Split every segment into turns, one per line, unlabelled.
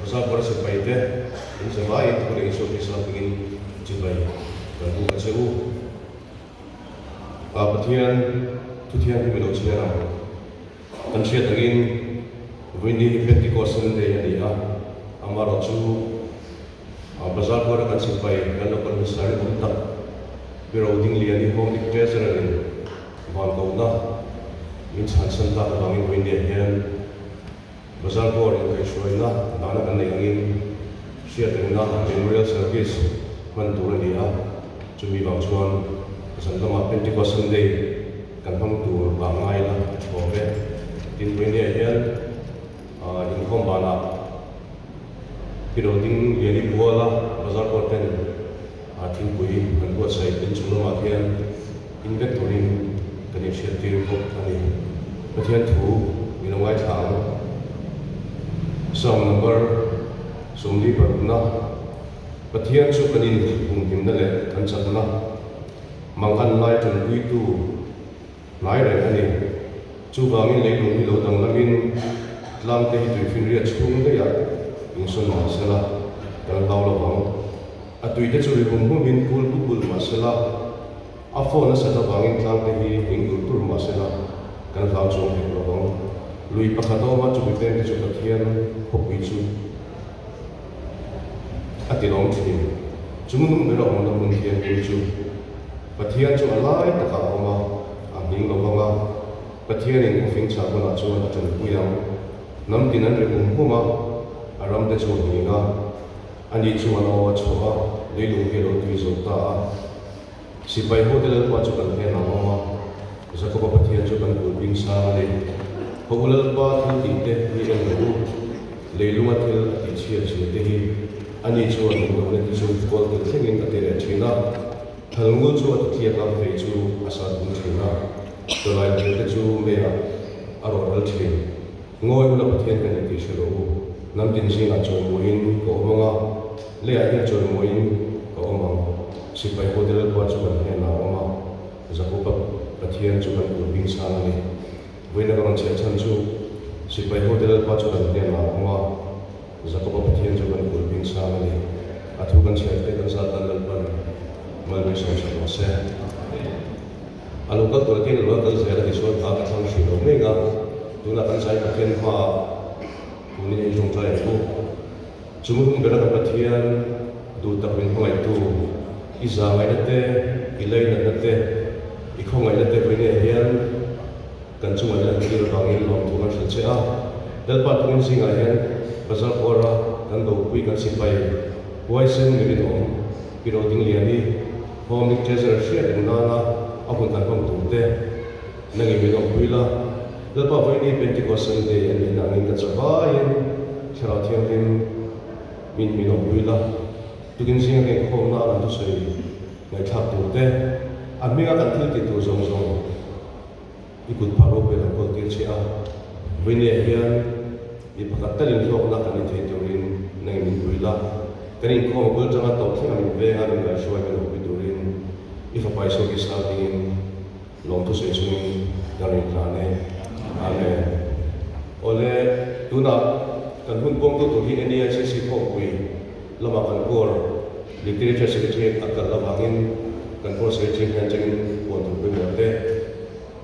Bazar Kawr sipai te in zavaiin thu leh Isua Krista hmingin chibai kan buk a che u. Pathian thu thianghlim i lo chhiar ang. Kan hriat angin Vawiini hi Pentecost Sunday a ni a, amaherawhchu Bazar Kawra kan sipai kan lo kal hmasa rinawm tak Pi Rodingliani Home League Treasurer in van kohna min chhansan tak avangin Vawiini ah hian Bazar Board inkaihhruaina dana kan neih angin hriatrengna Memorial Service hman tur a ni a, chumi vang chuan zan lamah Pentecost Sunday kan hmang tur vang ngai la a tha awm e. Tin, Vawinia hian inkhawm banah Piroding Liani Buala Bazar Board ten thingpui an buatsaih inchung lamah khian In vek turin kan inhriattir bawk a ni. Pathian thu min lo ngaithla ang. Psalm number 46na, Pathian chu kan inhumhimna leh kan chakna, mangan lai tanpuitu hnai reng a ni. Chuvangin leilung hi lo danglamin tlangte hi tuifinriat chhung daihah insawn mah sela kan hlau lo vang. A tuite chu ri hum humin pul bu bul mah sela, A phone a sat avangin tlangte hi ning dur dur mah sela, kan hlau chuang hek lo vang. Lui pakhat a awm a, chumi pengte chu Pathian khawpui chu a ti lawm thin. Chung nung ber a awmna hmun thianghlim chu Pathian chu a lai takah a awm a, a hming lo vang a, Pathianin khawfing chah hunah chuan a tanpui ang. Hnam tin an ri hum hum a, a ramte chu a hming a, ani chuan a aw a chhuah a, leilung hi a lo tui zo ta a. Sipai hote Lalpa chu kan hnenah a awm a, Jakoba Pathian chu kan kut bing sang a ni. Haw u Lalpa thil tih te hi en rawh u, leilunga thil a tih chhiat zia te hi. Ani chuan indona te chu kawl tel thlengin a ti leh thin a, thalngul chu a ti tliak a, fei chu a sat bung thin a, tawlai hmel te chu meiah a rawh ral thin. Ngawi ula Pathian ka ni tih hre rawh u, hnam tin zingah chawimawiin ka awm ang a, leiah hian chawimawiin ka awm ang. Sipai hote Lalpa chu kan hnenah a awm a, Jakoba Pathian chu kan kut bing sang a ni. Vawiina ka rawn chhiah chhan chu, Sipai hote Lalpa chu kan hnenah a awm a, Jakoba Pathian chu kan kut bing sang a ni. A thu kan chhiah te kan zat dan Lalpan malmei sawmsak rawh se. A lo kal tur atin a lo kal zel a tichuan hla ka thlang hrih lo mek a, tunah kan zai Pathian hmaah tunin in tawngtai ang u. Chung hun bera kan Pathian duh tak min hmangaihtu, i zahngaihna te, i lainatna te, i khawngaihna te vawinia hian kan chungah i lantir avangin lawmthu kan hrilh che a. Lalpa tungin zingah hian Bazar Kawra kan dopui kan sipai huaisen mirinawm Pi Rodingliani, Home League Treasurer hriat reng nana a hun kan hmang tur te nangin min awmpui la. Lalpa vawiini Pentecost Sunday a nih nangin ka chavaiin Thlarau Thianghlim min min awmpui la. Tukin zinga ka inkhawmna a kan thusawi ngaihthlak tur te, a hminga kan thil tih tur zawng zawng i kut phah ropui kan kawl tir che a. Vawiiniah hian mi pakhat talin hlawkna kan in thei turin nangin min pui la. Kan inkhawm a bul tanga tawp thleng a min venga min ngaihruai min awmpui turin i fapa Isua Krista hmingin lawmthu sawi chungin kan rawn inhlan e. Amen. Awle, tunah kan hun puangtu tur hi NEICC khawmpui lamah kan Core Literature Secretariat a kal avangin kan Core Secretary hian chengin puan tur pawimawh te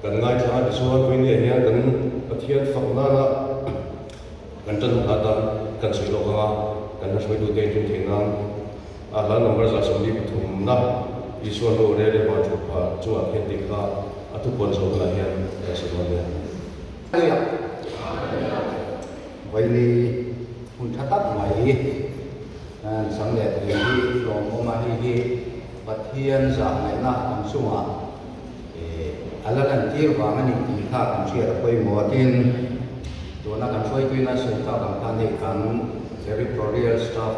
kan ngaithla a tichuan vawinia hian kan Pathian fak nana Kan tan hun atan kan sawi lawk ang a, kan hla hruaitute in rin theih nan a hla number 143 na Isua hnu rel e van thut phah chungah khian tih kha a thupuan zawh hunah hian kan sawi dawn nia.
Hallelujah. Vaini hun tha tak mai chang leh thei hi hlawmawm a, hei hi Pathian zahngaihna kan chungah A la lantir vang a ni tih kha kan hriat a pawimawh a, tin, tuna kan hruaituin a sawi tak ang khan hei kan Territorial Staff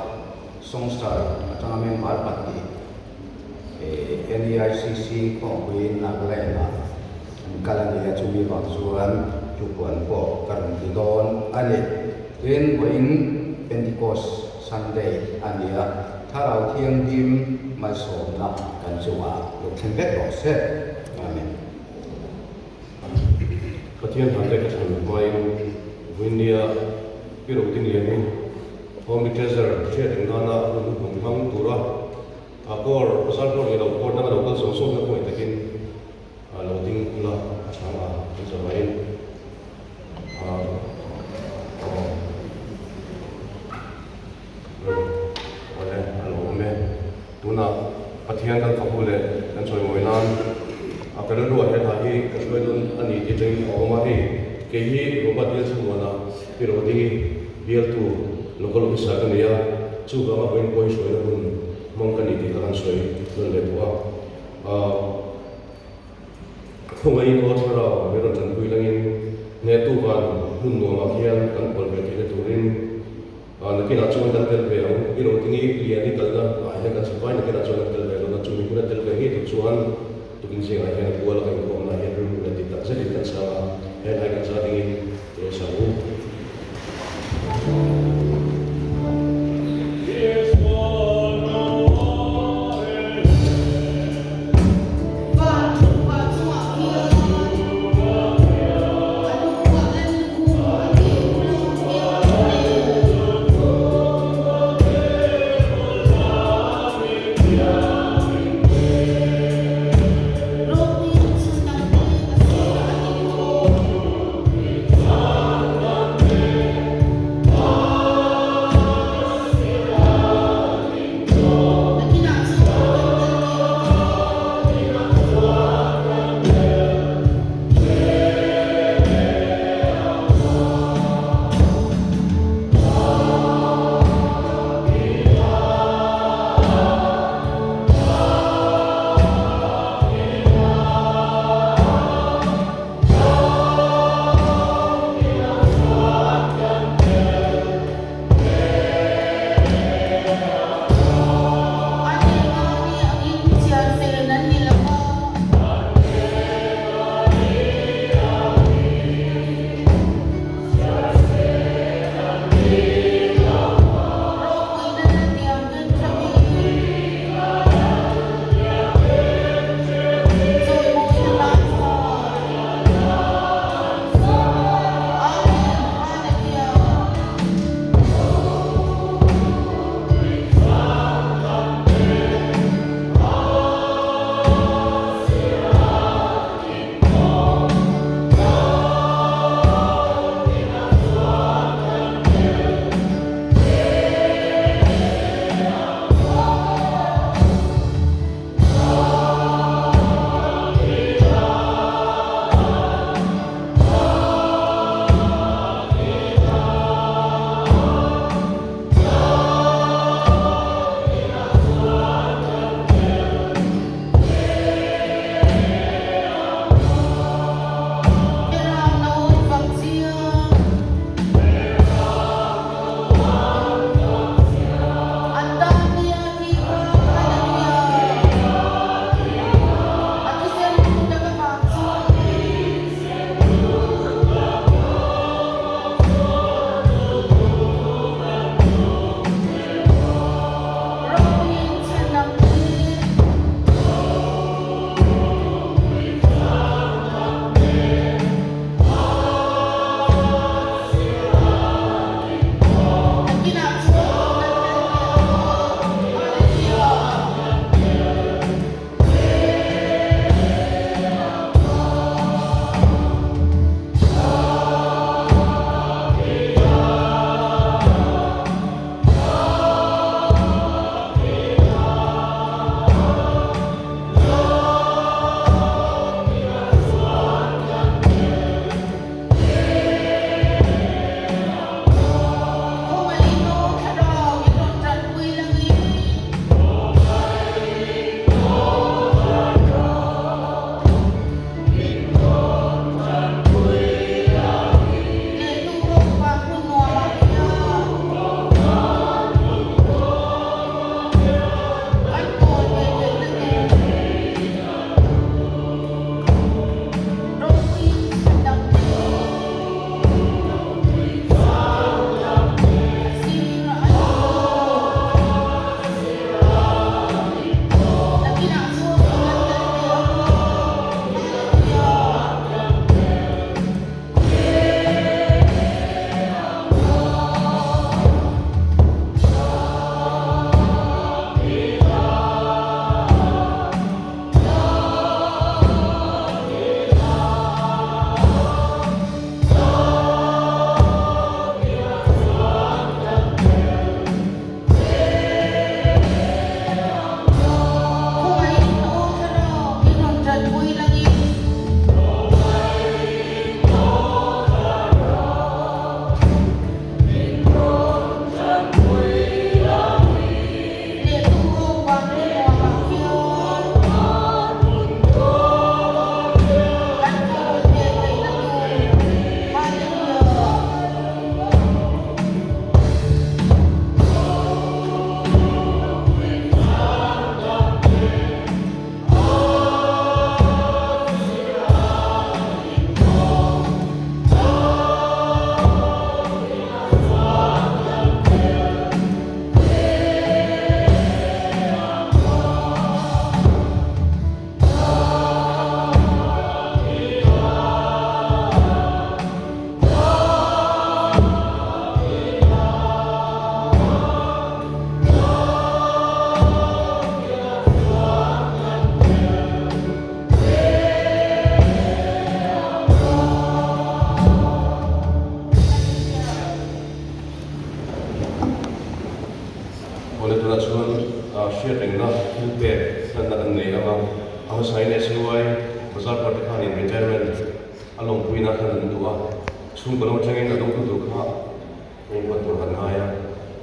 Songstar atanga member pahnih NEICC khawmpuiin Nagaland-ah an kal a ni a, chumi vang chuan thupuan pawh ka rawn ti dawn a ni. Tin, vawiin Pentecost Sunday a ni a, Thlarau Thianghlim malsawmna kan chungah lo thleng vek rawh se. Amen.
Pathian hna te ka thlan hmain Vuinia Pi Rodingliani. Holy Treasure hriat eng nana hun hnuhnung hmang tura a kawr, pasal kawr ni lo, kawr danga lo kal zawng zawng na khawngaih takin lo ding ula a chhang a, an zavaiin aw awle a lo awm e. Tunah Pathian kan fak hu leh kan chawimawi nan a ka rilruah he hla hi ka hruai dawn a ni tih atangin a awm a, hei kei hi Robert Bialchhungmuana hi Rodingi bialtu local officer ka ni a, chuvanga vawiin pawh hi hruaina hun hmang ka ni tih kha kan sawi nawn leh duh a. Khawngaihin aw thlarau min rawn tanpui langin hnehtu van hmun nuamah khian kan kual ve theihna turin Nakinah chuan kan tel ve ang. I ro tingi lian i kalna ah hian kan chhawpai nakinah chuan kan tel ve dawn a, chumi hmuna tel ve ngei tur chuan tukin zingah hian a kual a ka inkhawmna hian rilru leh dik tak zetin kan chhang a, helai kan za dingin i rawn sang u.
Van thutphah chungah khian a lu ah lallukhum a keu lo hial nen. Ropui chhun dang hi a sirah a ding thawk.
Awle tunah chuan hriatrengna thil pek hlanna kan nei ang a, a hmasain SUI bazar thar te khanin retirement a lawmpuina hlan an duh a, chhungkaw lam atangin a dawngtu tur kha engkuat tur kan ngai a,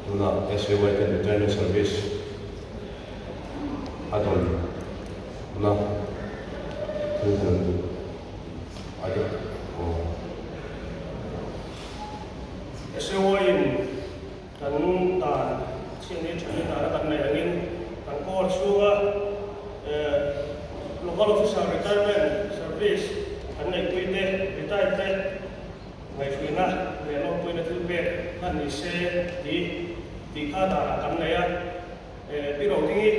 tunah SUI ten retirement service a dawn na thil hlan an duh a deuh aw.
SUI in Kan dan chhiatni thani dana kan neih angin kan court chhunga Local Officer Retirement Service kan neihpui te, retired te ngaihhruihna leh lawmpuina thil pek hman ni se tih tih kha danah kan nei a. Pi Rodingi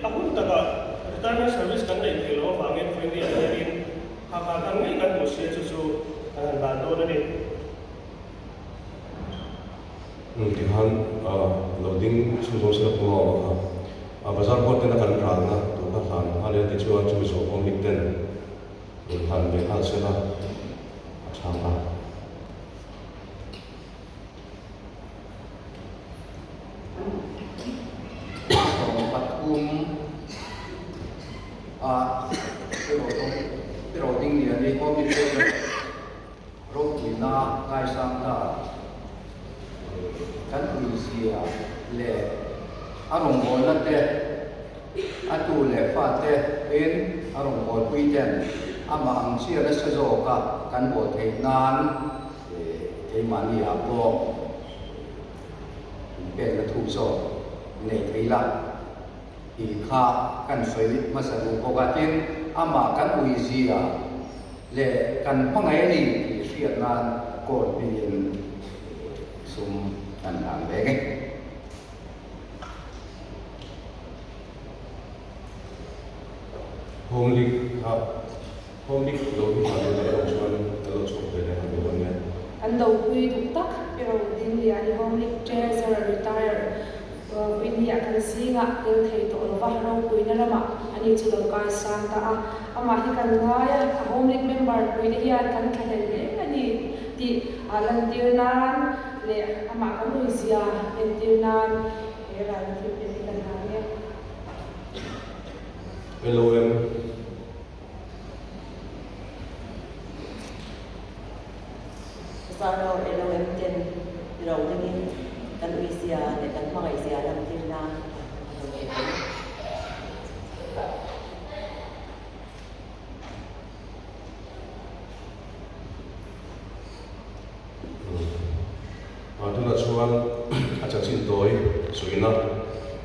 a hun takah Retirement Service kan neih theih loh avangin vawiin hianin kha kha kan ngei kan hmuh sia chu chu kan han dan dawn a ni.
Tikhan lo ding chhunzawm sela pawh a awm a kha. Bazar court tena kan ralna tur kha hlan nghal ila tichuan chumi zawh awm bik ten rawn hlan ve nghal sela a tha ang a.
13 a i ro ding lian i home insurance Ropuina ngaisang ta kan puizia leh a rawngbawlna te, a tu leh fa te in a rawngbawlpui ten amah ang chiah nasa zawka kan bawl theih nan keimahni ah pawh inpekna thuk zawk nei thei la tih kha kan sawi hmasa duh bawk a. Tin, amah kan uizia leh kan hmangaih a ni tih hriat nan court hmingin sum kan hlan ve nge.
Home League kha Home League lo hi hlan dawn erawh chuan kan lo chhuak ve leh nghal dawn ania.
An dopui duh tak erawh ding lian i Home League Treasurer retire Puinia kan zingah tel thei tawh lova ropuina lamah ani chu lo kai sang ta a, amah hi kan ngai a, a Home League member puite hian kan thlahlel hle a ni tih lantir nan leh amah kan nuizia entir nan he ralna thil pek hi kan hlan e.
LOM.
Zaro LOM ten ro dingin kan uizia leh kan hmangaihzia lantirna a lo nei a ni.
Tunah chuan a chanchin tawi suina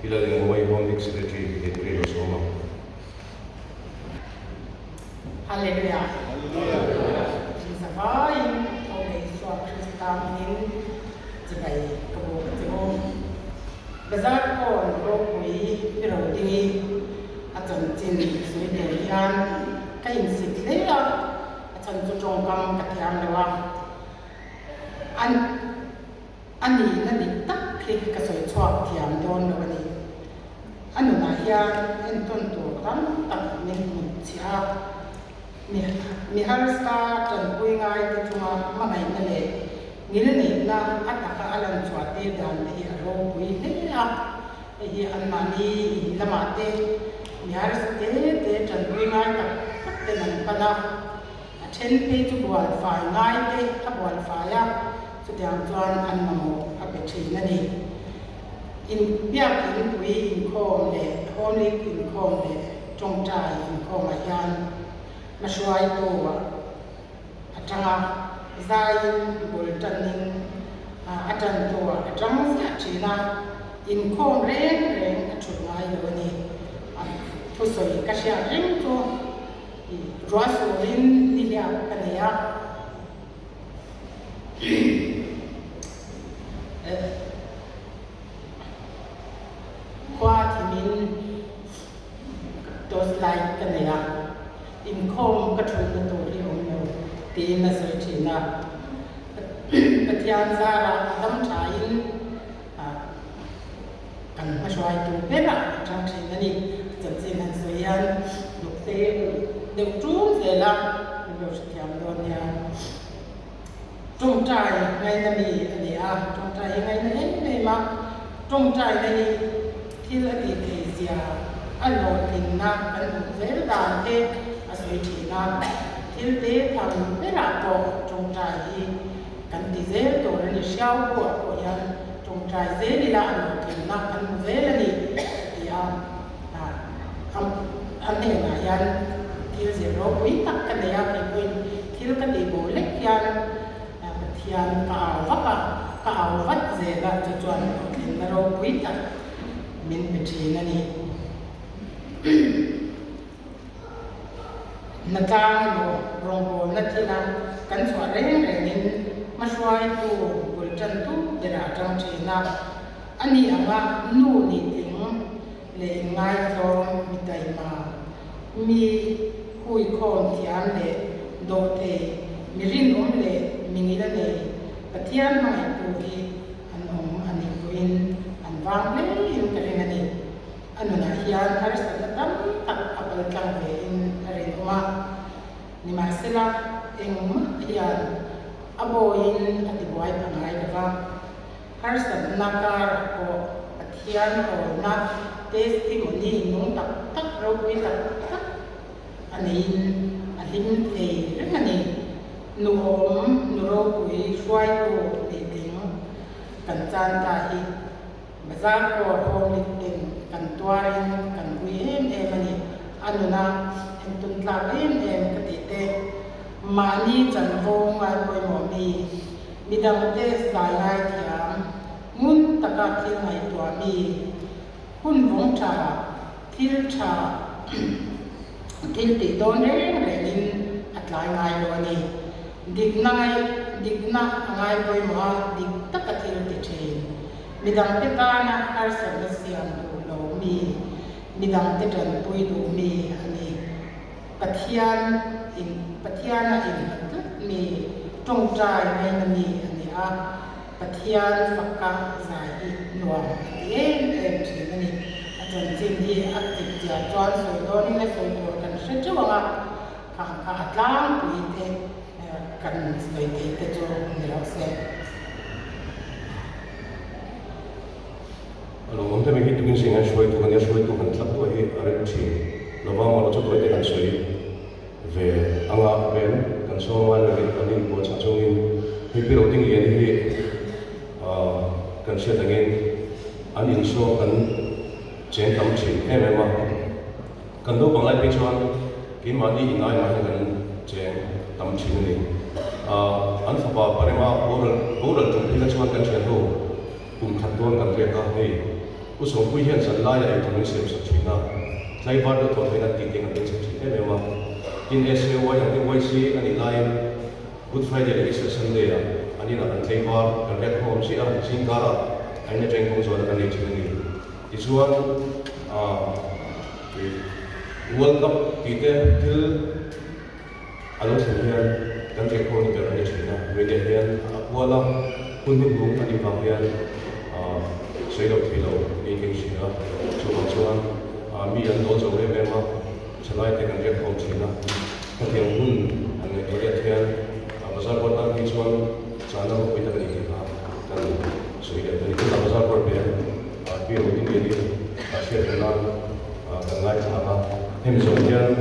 i la lengmawii Home League Secretary April a sawm a.
Hallelujah. Zavaiin Thawhleh Isua Krista hmingin chibai ka bawk a che u. Bazar kawn ropui i ro ding i a chanchin sawi tur hian ka insit hle a, a chhan chu tawngkam ka thiam lo a. An A nihna dik tak hi ka sawi chhuak thiam dawn lo a ni. A nunah hian entawn tur tam tak min hmut chhiah a, mi mi harsa tanpui ngai te chunga hmangaihna leh ngilneihna a taka a lan chhuah tir dan te hi a ropui hle a. Hei hi anmahni in lamah te mi harsa te te tanpui ngai tak tak ten an pan a. A then phei chu bual fai ngai te a bual fai a, chutiang chuan an mamawh a pe thin a ni. In biak in pui inkhawm leh Home League inkhawm leh tawngtai inkhawmah hian hmahruaitu a tang a, zaiin bul tanin a tantu ah a tang ziah thin a, inkhawm reng reng a thut ngai lo a ni. A thusawi ka hriat reng chu. Ruah surin nihliap ka nei a. Khua thimin torch light ka nei a. Inkhawm ka thulhna tur hi awm lo tiin a sawi thin a. Pathian zarah a dam thain Kan hmahruaitu berah a tang thin a ni. Chanchin han sawi hian hnukte deuh ṭum zel a, min lo hrethiam dawn nia. Tawngtai ngaina mi a ni a, tawngtai hi ngaina em em a. Tawngtaina hi thil a tih theih zia a hlawhtlinna kan hmuh zel dan te a sawi thin a, thil te tham berah pawh tawngtai hi kan ti zel tur a ni. Hriau buah pawh hian tawngtai zel ila a hlawhtlinna kan hmu zel a ni ti a, a hnenah hian thil zir ropui tak ka nei a, kei pawhin thil ka tih bo lek hian Pathian ka au vak a, ka au vat zel a, chu chuan hlawhtlinna ropui tak min pe thin a ni. Hnatlang emaw rawngbawlna thila kan chhuah reng rengin hmahruaitu bul tantu berah a tang thin a, a ni anga nu nih tling leh inngaihtlawm mi taima, mi huikhawm thiam leh dawhthei, mi rinawm leh mi ngil a nei Pathian hmangaihtu hi an awm a nih pawhin an vang hlein ka ring a ni. A nunah hian harsatna tam tak a pal tlang vein a rinawm a, nimahsela engmah hian a bawiin a tibuai pha ngai lo va. Harsatna karah pawh Pathian awlna testimony nung tak tak ropui tak tak a neiin a hlim thei reng a ni. Nuawm, nu ropui hruaitu tih tling kan chan ta hi bazar pawh hawmlit ten kan tuarin kan ui em em a ni. A nuna entun tlak em em ka tih te, mahni chanvo ngai pawimawh mi, Midangte zai ngai thiam, ngun taka thil ngaihtuah mi, hun vawng tha, thil tha thil tih dawn reng rengin a tlai ngai lo a ni. Dikna ngai, dikna a ngai pawimawh a, dik taka thil ti thin. Midangte tana harsatna siam duh lo mi, midangte tanpui duh mi a ni. Pathian in Pathiana innghat tlat mi, tawngtai ngaina mi a ni a, Pathian fakka zai hi nuam a ti em em thin a ni. A chanchin hi a tip chiah chuan sawi dawnin a sawi tur kan hre teuh ang a, khang kha a tlangpui te kan sawi theih te chu ni rawh se.
A lo awm deuh hi tukin sing hian hruaitu kan nia, hruaitu kan tlak duah hi a rem thin lova maw lo chu tawite kan sawi ve anga pen kan sawm ngai lovin kan inbual chah chungin hei pi Roding Liani hi kan hriat angin an insaw kan cheng tam thin em em a, kan naupang lai phei chuan keimahni inai mah hian kan cheng tam thin a ni. An fapa Parema boral boral tum phei kha chuan kan thian ho Kum khat dawn kan riak a, hei U Sawmpui hian zan laia eitur min siam sak thin a, tlaivar deuh tawh theih nan tih te kan beng sak thin em em a. Tin, SAY ang hi YC a nih laiin Good Friday leh Easter Sunday ah an inah kan tlaivar kan riak ho awm chiah a, zingkarah a in atangin kawng zawhna kan nei thin a ni. Tichuan, ah World Cup tih te thil A lo thlen hian kan riak ho ni ber a ni thin a, Media hian a kual a, hun hnuhnung a nih vang hian sawi lo thei lo niin ka inhria a, chuvang chuan mi an dawl zo em em a, thalai te kan riak khawm thin a, khatiang hun han ngaihtuah let hian bazar board tan phei chuan chahna ropui tak a ni tih kha kan sawi leh ta ni. Tunah bazar board nen pi Rodin Liani hriat reng nan kan ngaithla a, hemi zawng hian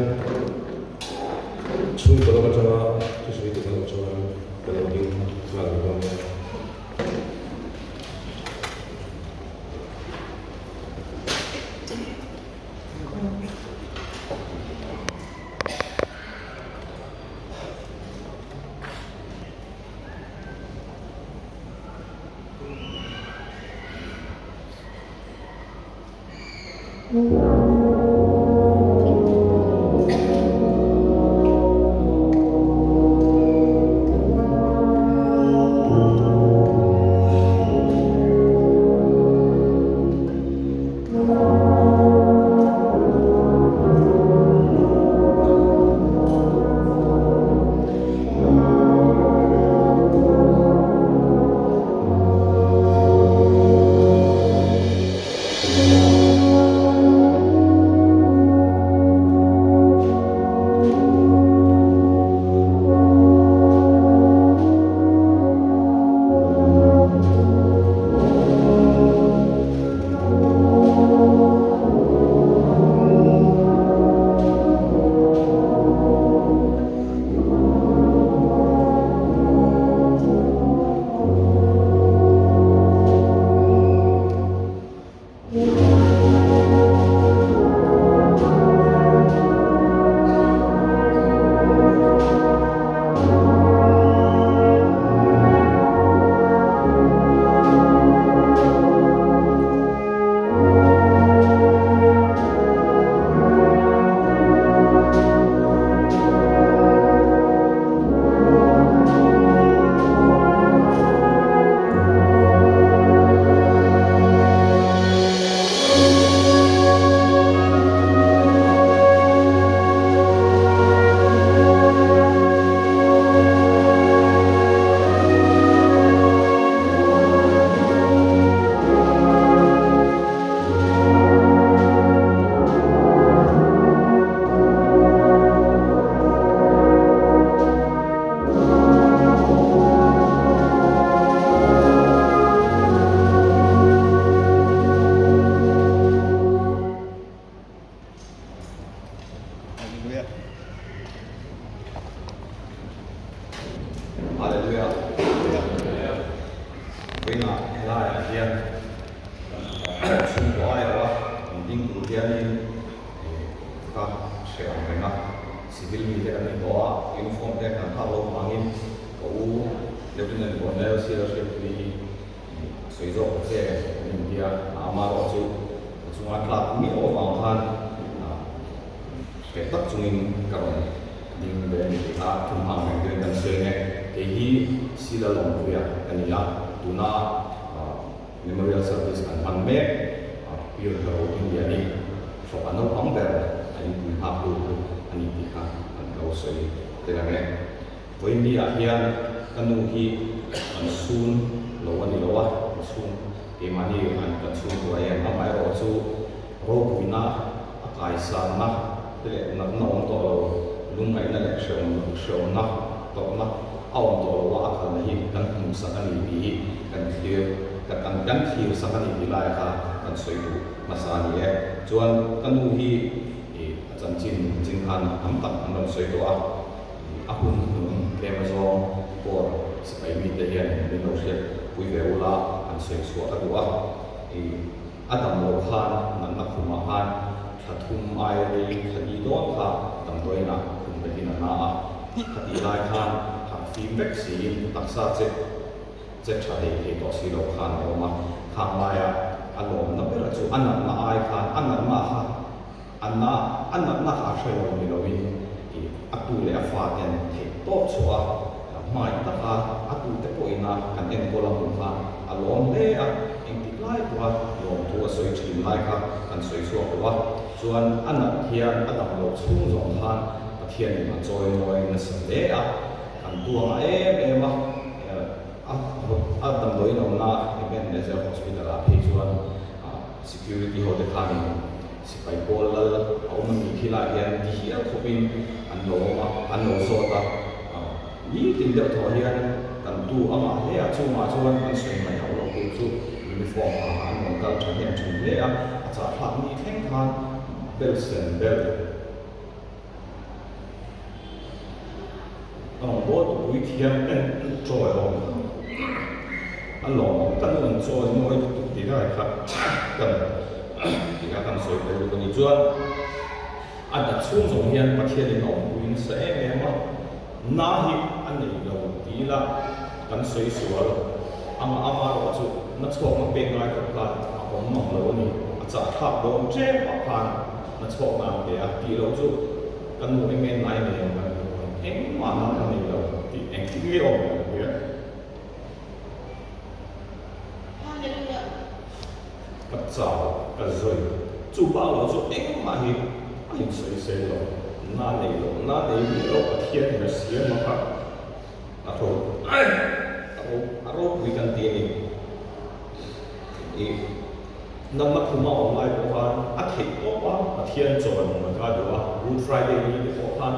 Chhungkaw lam atanga thusawi tuk a lo chuan ka lo ding nghal ve dawn nia.
Civil mite kan ni tawh a, uniform te kan hak loh vangin ka u Lieutenant Colonel Sir Hriatpuii hi sawi zawk ta che an intia a, amaherawh chu ka chunga tlak miau avang khan hreh tak chungin ka rawn ding ve a ni tih kha thumhang reng turin kan sawi ang e. Kei hi Sila Lawmpuia ka ni a, tuna Memorial Service kan hman mek a, Pir Hero India ni fapa naupang ber a inpui nghak tu chu a ni tih kha kan lo sawi tel ang e. Vawiinni ah hian ka nu hi kan chhun lo a ni lo a, kan chhung keimahni an kan chhungkua hian amaherawh chu ropuina a kaisanna te leh natna awm tawh lo, lungngaihna leh hreawmna tawrhna a awm tawh lo a, a kalna hi kan hmuhsak a ni tih hi kan thlir kan kan thlirsak a ni tih laia kha kan sawi duh hmasa a ni e. Chuan ka nu hi ih a chanchin chin khan tam tak an rawn sawi tawh a, ih a hun hnung tlem azawng pawh sipai mite hian min lo hriat pui ve ula an sawi chhuah ka duh a, ih A dam loh khan natna khumah khan thla thum ai rei thla ni dawn kha damdawiinah khum betin a na a. Khatih lai khan harh fim vek siin taksa che che tha thei thei tawh si lo khan a awm a. Khang laia a lawmna ber chu a natna ai khan a natna kha a na a natna kha a hre lo ni loin ih a tu leh a fa ten theih tawp chhuah a hmai taka a tute pawhina kan enkawl a hmuh kha a lawm hle a, engtik lai pawha lawmthu a sawi thin lai kha kan sawi chhuak lo a, chuan a nat hian a dam loh chhung zawng khan Pathianin a chawi mawi nasa hle a, kan tuang a em em a, a a damdawiin awmna Ebenezer Hospital ah phei chuan Security ho te khanin sipai pawl lal a awm a nih khi lah hian ti hial khawpin an lo awm a, an lo zawt a. Nitin deuh thawh hian kan tu a ngah hle a, chungah chuan kan sawi mai hauh loh tur chu uniform ah an rawn kal thahnem thin hle a, a chahthlak ni thleng khan bel sen bel. Rawngbâwl tupui thiam en chawi awm a lawm ka nu an chawi mawi lutuk tih lai kha kan tih kha kan sawi tel duh a ni. Chuan a dat chhung zawng hian Pathianin a awmpui nasa em em a, na hi a nei lo ti ila kan sawi sual anga amaherawh chu na chhuakna pek ngai khawp khan a awm mang lo a ni. A chahthlak dawn ṭep ah khan na chhuakna an pe a tih loh chu Ka nu eng nge nai nei ang kan hmuh ang engmah na ka nei lo tih engtin nge awm ang hian ka chau ka zawi chu bak lo chu engmah hi a insawi sel lo na nei lo na nei miah lo Pathian in a siam a kha a ro a ropui kan ti a ni ih. Natna khuma awm lai pawh khan a theih tawp a, Pathian chawn a ka duh a, Good Friday ni te pawh khan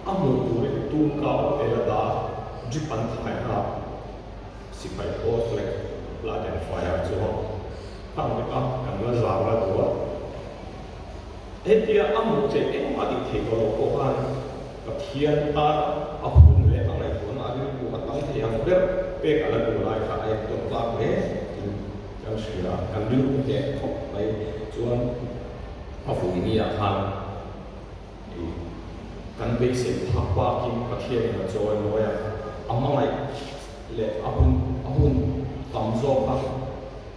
a hmuh turin tum ka awm vel a dah a, drip an thai kha sipai pawl flag blood and fire chu a hlang vek a, kan la zar la duh a. Hetia a hmuh theih engmah tih theih tawh loh pawh khan Pathian tan a hun leh a ngaihtuahna a rilru a tam thei ang ber pek a la duh lai kha a entawn tlak hle tin Kan hria, kan rilru hneh khawp mai chuan a vui ni ah khan ih kan beisei phak bakin Pathianin a chawi mawi a, a hmangaih leh a hun a hun tam zawk a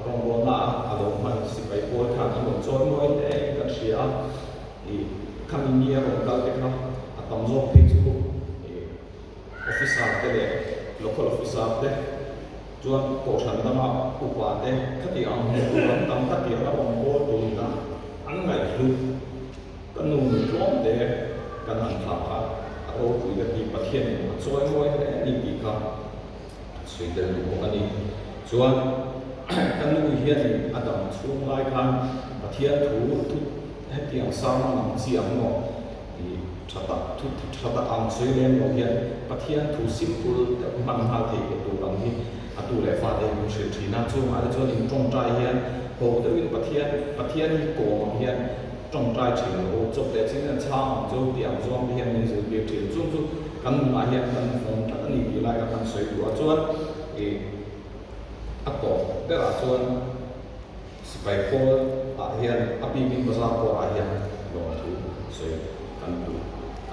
rawngbawlna a a lo hman sipai pawl khan an rawn chawi mawi hle in kan hria a, ih khami ni a rawn kal te kha a tam zawk phei chu ih Officer te leh Local Officer te chuan Kohhran danga upa te khati ang hmuh tur an tam khati anga rawn bawl turina an ngaihhlut ka nu tlawm te kan han thlah kha a ropui ka ti Pathianin a chawi mawi hle a ni tih kha sawi tel duh bawk a ni. Chuan ka nu hianin a dam chhung lai khan Pathian thu thu hetiang sermon ang chi ang maw Ih, tha tak, thu tha tak ang sawi lem lo hian Pathian thu simple deuh hman nghal theih ve tur ang hi a tu leh fate hi min hrilh thin a. Chungah te chuan in tawngtai hian ho deuhin Pathian, Pathian hi kawm ang hian tawngtai thin lo, chawp leh chin hian chhang ang chu tih ang zawng te hian min zirtir thin. Chung chu kan nunah hian kan vawng tlat a ni tih lai kha kan sawi duh a. Chuan ih, a tawp berah chuan. Sipai pawl ah hian a bikin bazar pawh ah hian lawmthu sawi kan duh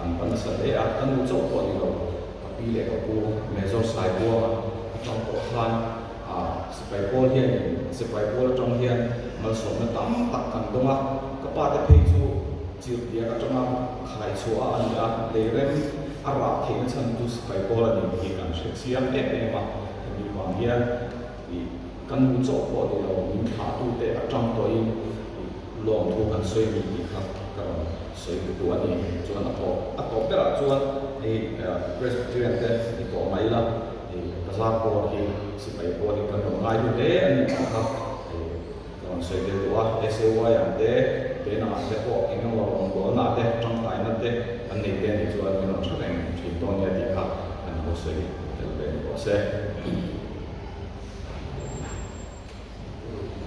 a. Kan pa nasa hle a, ka nu chauh pawh a ni lo, ka pi leh ka pu Major Saibuanga atang pawh khan sipai pawl hianin sipai pawl atang hian malsawmna tam tak kan dawng a, ka pa te phei chu chirhdiak atanga khai chhuah a ni a, leirem a rah theihna chhan chu sipai pawl a ni tih kan hre chiang em em a, hemi vang hian ih ka nu chauh pawh a ni lo, min thlahtute atang tawhin ih lawmthu kan sawi ni tih kha ka rawn sawi duh a ni. Chuan a tawp a tawp berah chuan hei Presbyterian te ni tawh mai ila hei bazar pawh hi sipai pawh hi kan rawn ngai lut hle a ni tih kha hei ka rawn sawi ve duh a. SAY ang te, Penang ang te pawh eng emaw rawngbawlna te tangkaina te kan nei te anih chuan min rawn tha reng thin dawn nia tih kha kan lo sawi tel ve ni bawk se.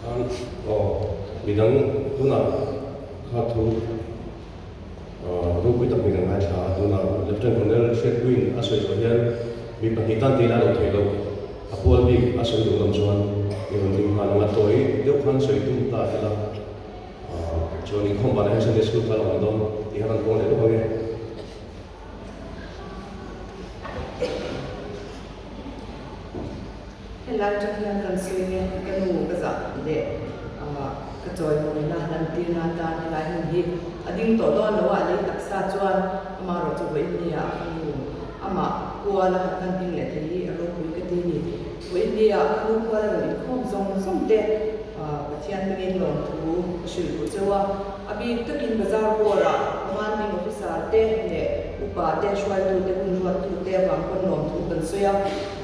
Khan aw midang tunah kha thu ropui tak min an ngaithla a, tunah Lieutenant Colonel Hriatpuiin a sawi zawh hian mi pahnih tan tih lai lo theih loh a pual bik a sawi duh lam chuan i rawn ding nghal ang a, tawi deuh khan sawi tum ta ila chuan inkhawm banah hian Sunday School kha a la awm dawn tih kha kan pawng leh lawk ang e.
Helai atang hian kan sawi nge ka nu ka zah leh ka chawimawina lantirna atan helai hmun hi a ding tawh dawn lo a, a lei taksa chuan amaherawh chu vawiin ah ka nu amah kual a han kan ding leh thei hi a ropui ka ti a ni. Vawiin ah ka nu kual a rawn inkhawm zawng zawng te Pathian hmingin lawmthu ka hrilh duh cheu a, a bik takin bazar bawrah commanding officer te leh upa te hruaitute hun ruattute avang pawn lawmthu kan sawi a.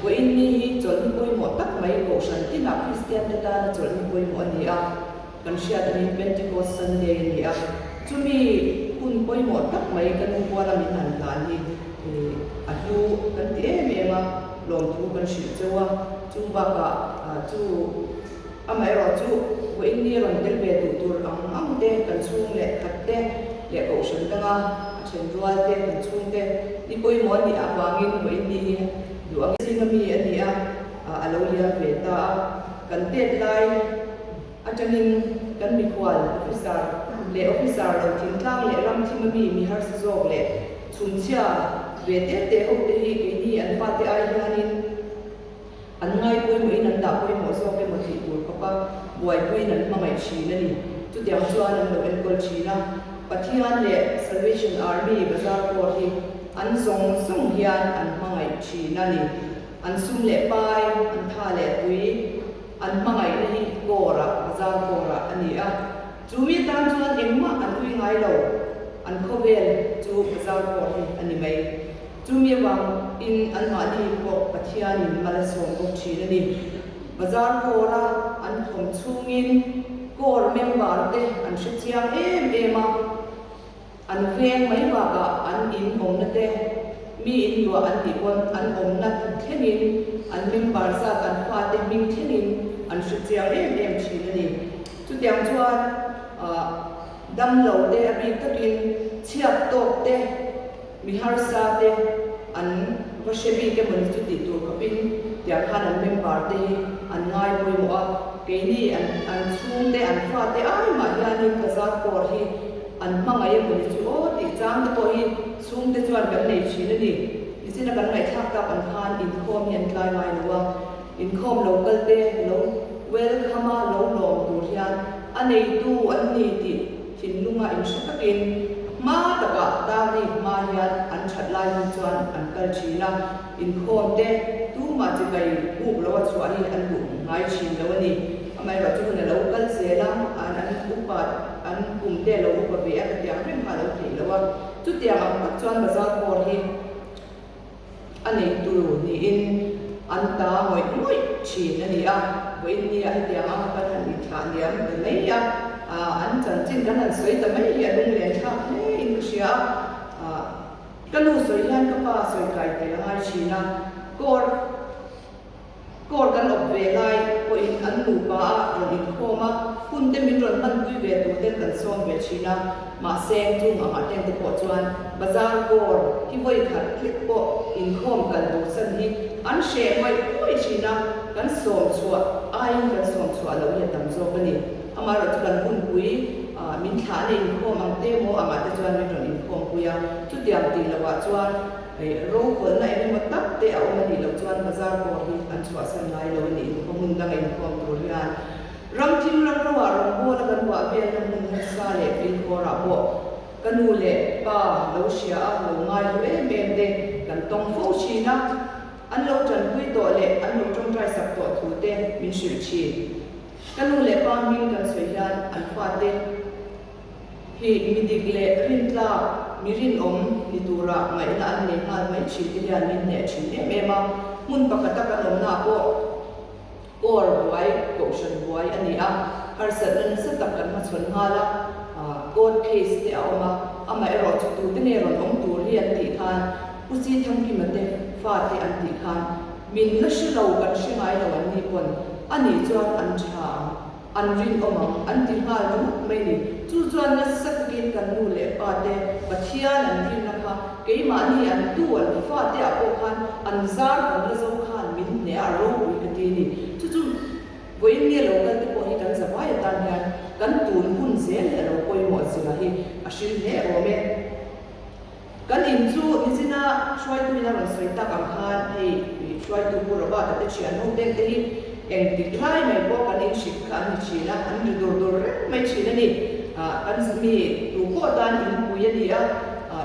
Vawiin ni hi chawlhni pawimawh tak mai Kohhran tinah Kristian te tana chawlhni pawimawh a ni a, kan hriat angin Pentecost Sunday a ni a. Chumi hun pawimawh tak mai ka nu kuala min han hlan hi a hlu kan ti em em a, lawmthu kan hrilh cheu a. Chu bakah chu amaherawh chu vawiin ni rawn tel ve duh tur ang ang te kan chhung leh khat te leh Kohhran danga a then rual te kan chhung te ni pawimawh a nih avangin vawiin ni hi Duh ang zinga mi a ni a, a lo liam ve ta a. Kan tet lai atangin kan mikhual officer leh officer lo thingtlang leh ram thim ami mi harsa zawk leh chhumchhia ve te te ho te hi keini an fate ai hianin an ngai pawimawhin an dah pawimawh zawk emaw tih tur khawpa buaipuiin an hmangaih thin a ni. Chutiang chuan an lo enkawl thin a. Pathian leh Salvation Army bazar pawh hi an zawng zawng hian an hmangaih thin a ni. An sum leh pai, an tha leh tui, an hmangaihna hi kawrah, bazar kawrah a ni a. Chu mi tan chuan engmah an ui ngai lo, an khawvel chu bazar kawr hi a ni mai. Chu mi avangin anmahni pawh Pathianin mal a sawm bawk thin a ni. Bazar kawra an thawm chhungin Corps member te an hre chiang em em a, an veng mai bakah an in awmna te, mi in luah an tih pawn an awmna thlengin an member zat an fate hming thlengin an hre chiang em em thin a ni. Chutiang chuan damlo te a bik takin chhiat tawk te, Mi harsa te an va hre bik emaw ni chu tih tur khawpin tiang khan an member te hi an ngai pawimawh a, keini an an chhung te an fa te ai mah hianin bazar pawr hi an hmangaih emaw ni chu aw tih chang te pawh hi chhung te chuan kan nei thin a ni. Nichina kan ngaihthlak tak ang khan inkhawm hi an tlai ngai lo a, inkhawm lo kal te lo welcome a lo lawm tur hian a neitu an ni tih Thinlunga inhre takin hma takah Dari hma hian an that lai hun chuan an kal thin a, inkhawm te tumah chibai buk lo a chhuah hi an duh ngai thin lo a ni. Amaherawh chu hun a lo kal zel a, an an upa an kum te a lo upa ve a, khatiang reng kha a lo theih lo a. Chutiang ang tak chuan bazar pawr hi A neitu niin an ta ngawih ngawih thin a ni a, vawiin nia hetiang anga kan han inthlah liam ta mai a, an chanchin kan han sawi ta mai hi a lunglen thlak hle in ka hria a, ka nu sawi hian ka pa sawi kai tel a ngai thin a, kawr Court kan awp ve lai pawhin an nupa a rawn inkhawm a, hun te min rawn hmanpui ve tur ten kan sawm ve thin a, mahse chung angah ten te pawh chuan bazar court hi vawi khat hlek pawh inkhawm kal tur san hi an hreh ngawih ngawih thin a, kan sawm chhuah aiin kan sawm chhuah loh hi a tam zawk a ni. Amaherawhchu kan hunpui min thlahna inkhawm ang te maw angah te chuan min rawn inkhawm. inkhawmpui a, chutiang tih lohah chuan rokhawlhna eng emaw tak te a awm a nih loh chuan bazar pawh hi an chhuahsan ngai lo a nih khaw hmun danga inkhawm tur hian ram thim ram roah rawngbawl a kan buah velna hmun harsa leh pilkhawrah pawh ka nu leh pa lo hria a lo ngai hlu em em te kan tawng fo thin a. An lo tanpui tawh leh an lo tawngtai sak tawh thu te min hrilh thin. Ka nu leh pa hming kan sawi hian an fate hi mi dik leh rintlak, mi rinawm ni tura ngaihna an nei nghal mai thin te hian min hneh thin em em a. Hmun pakhata kan awmnaah pawh kawr buai, kohhran buai a ni a, harsatna nasa tak kan hmachhawn nghal a, court case te a awm a, amaherawhchu tute nge rawn awm tur hi an tih khan Pu Si Thangkima te fate an tih khan min la hre lo, kan hre ngai lo an ni pawn a nih chuan an tha ang, an rinawm ang an ti nghal ringawt mai ni. Chu chuan nasa takin kan nu leh pa te Pathian an rinna kha keimahni an tu an fate ah pawh khan an zar kan la zo khan min hneh a ropui ka ti ni. Chu chu vawiin nge lo kal te pawh hi kan zavai atan hian kan tun hun zel hi a lo pawimawh zia hi a hrilh hle awm e. Kan in chu nichina hruaituin a rawn sawi tak ang khan hei hruaitu Pu Robert-a te thian ho te te hi engtik lai mai pawh kan in hrilh kha an ni thin a, an ri dur dur reng mai thin a ni. Kan mi tu pawh tan inpui a ni a,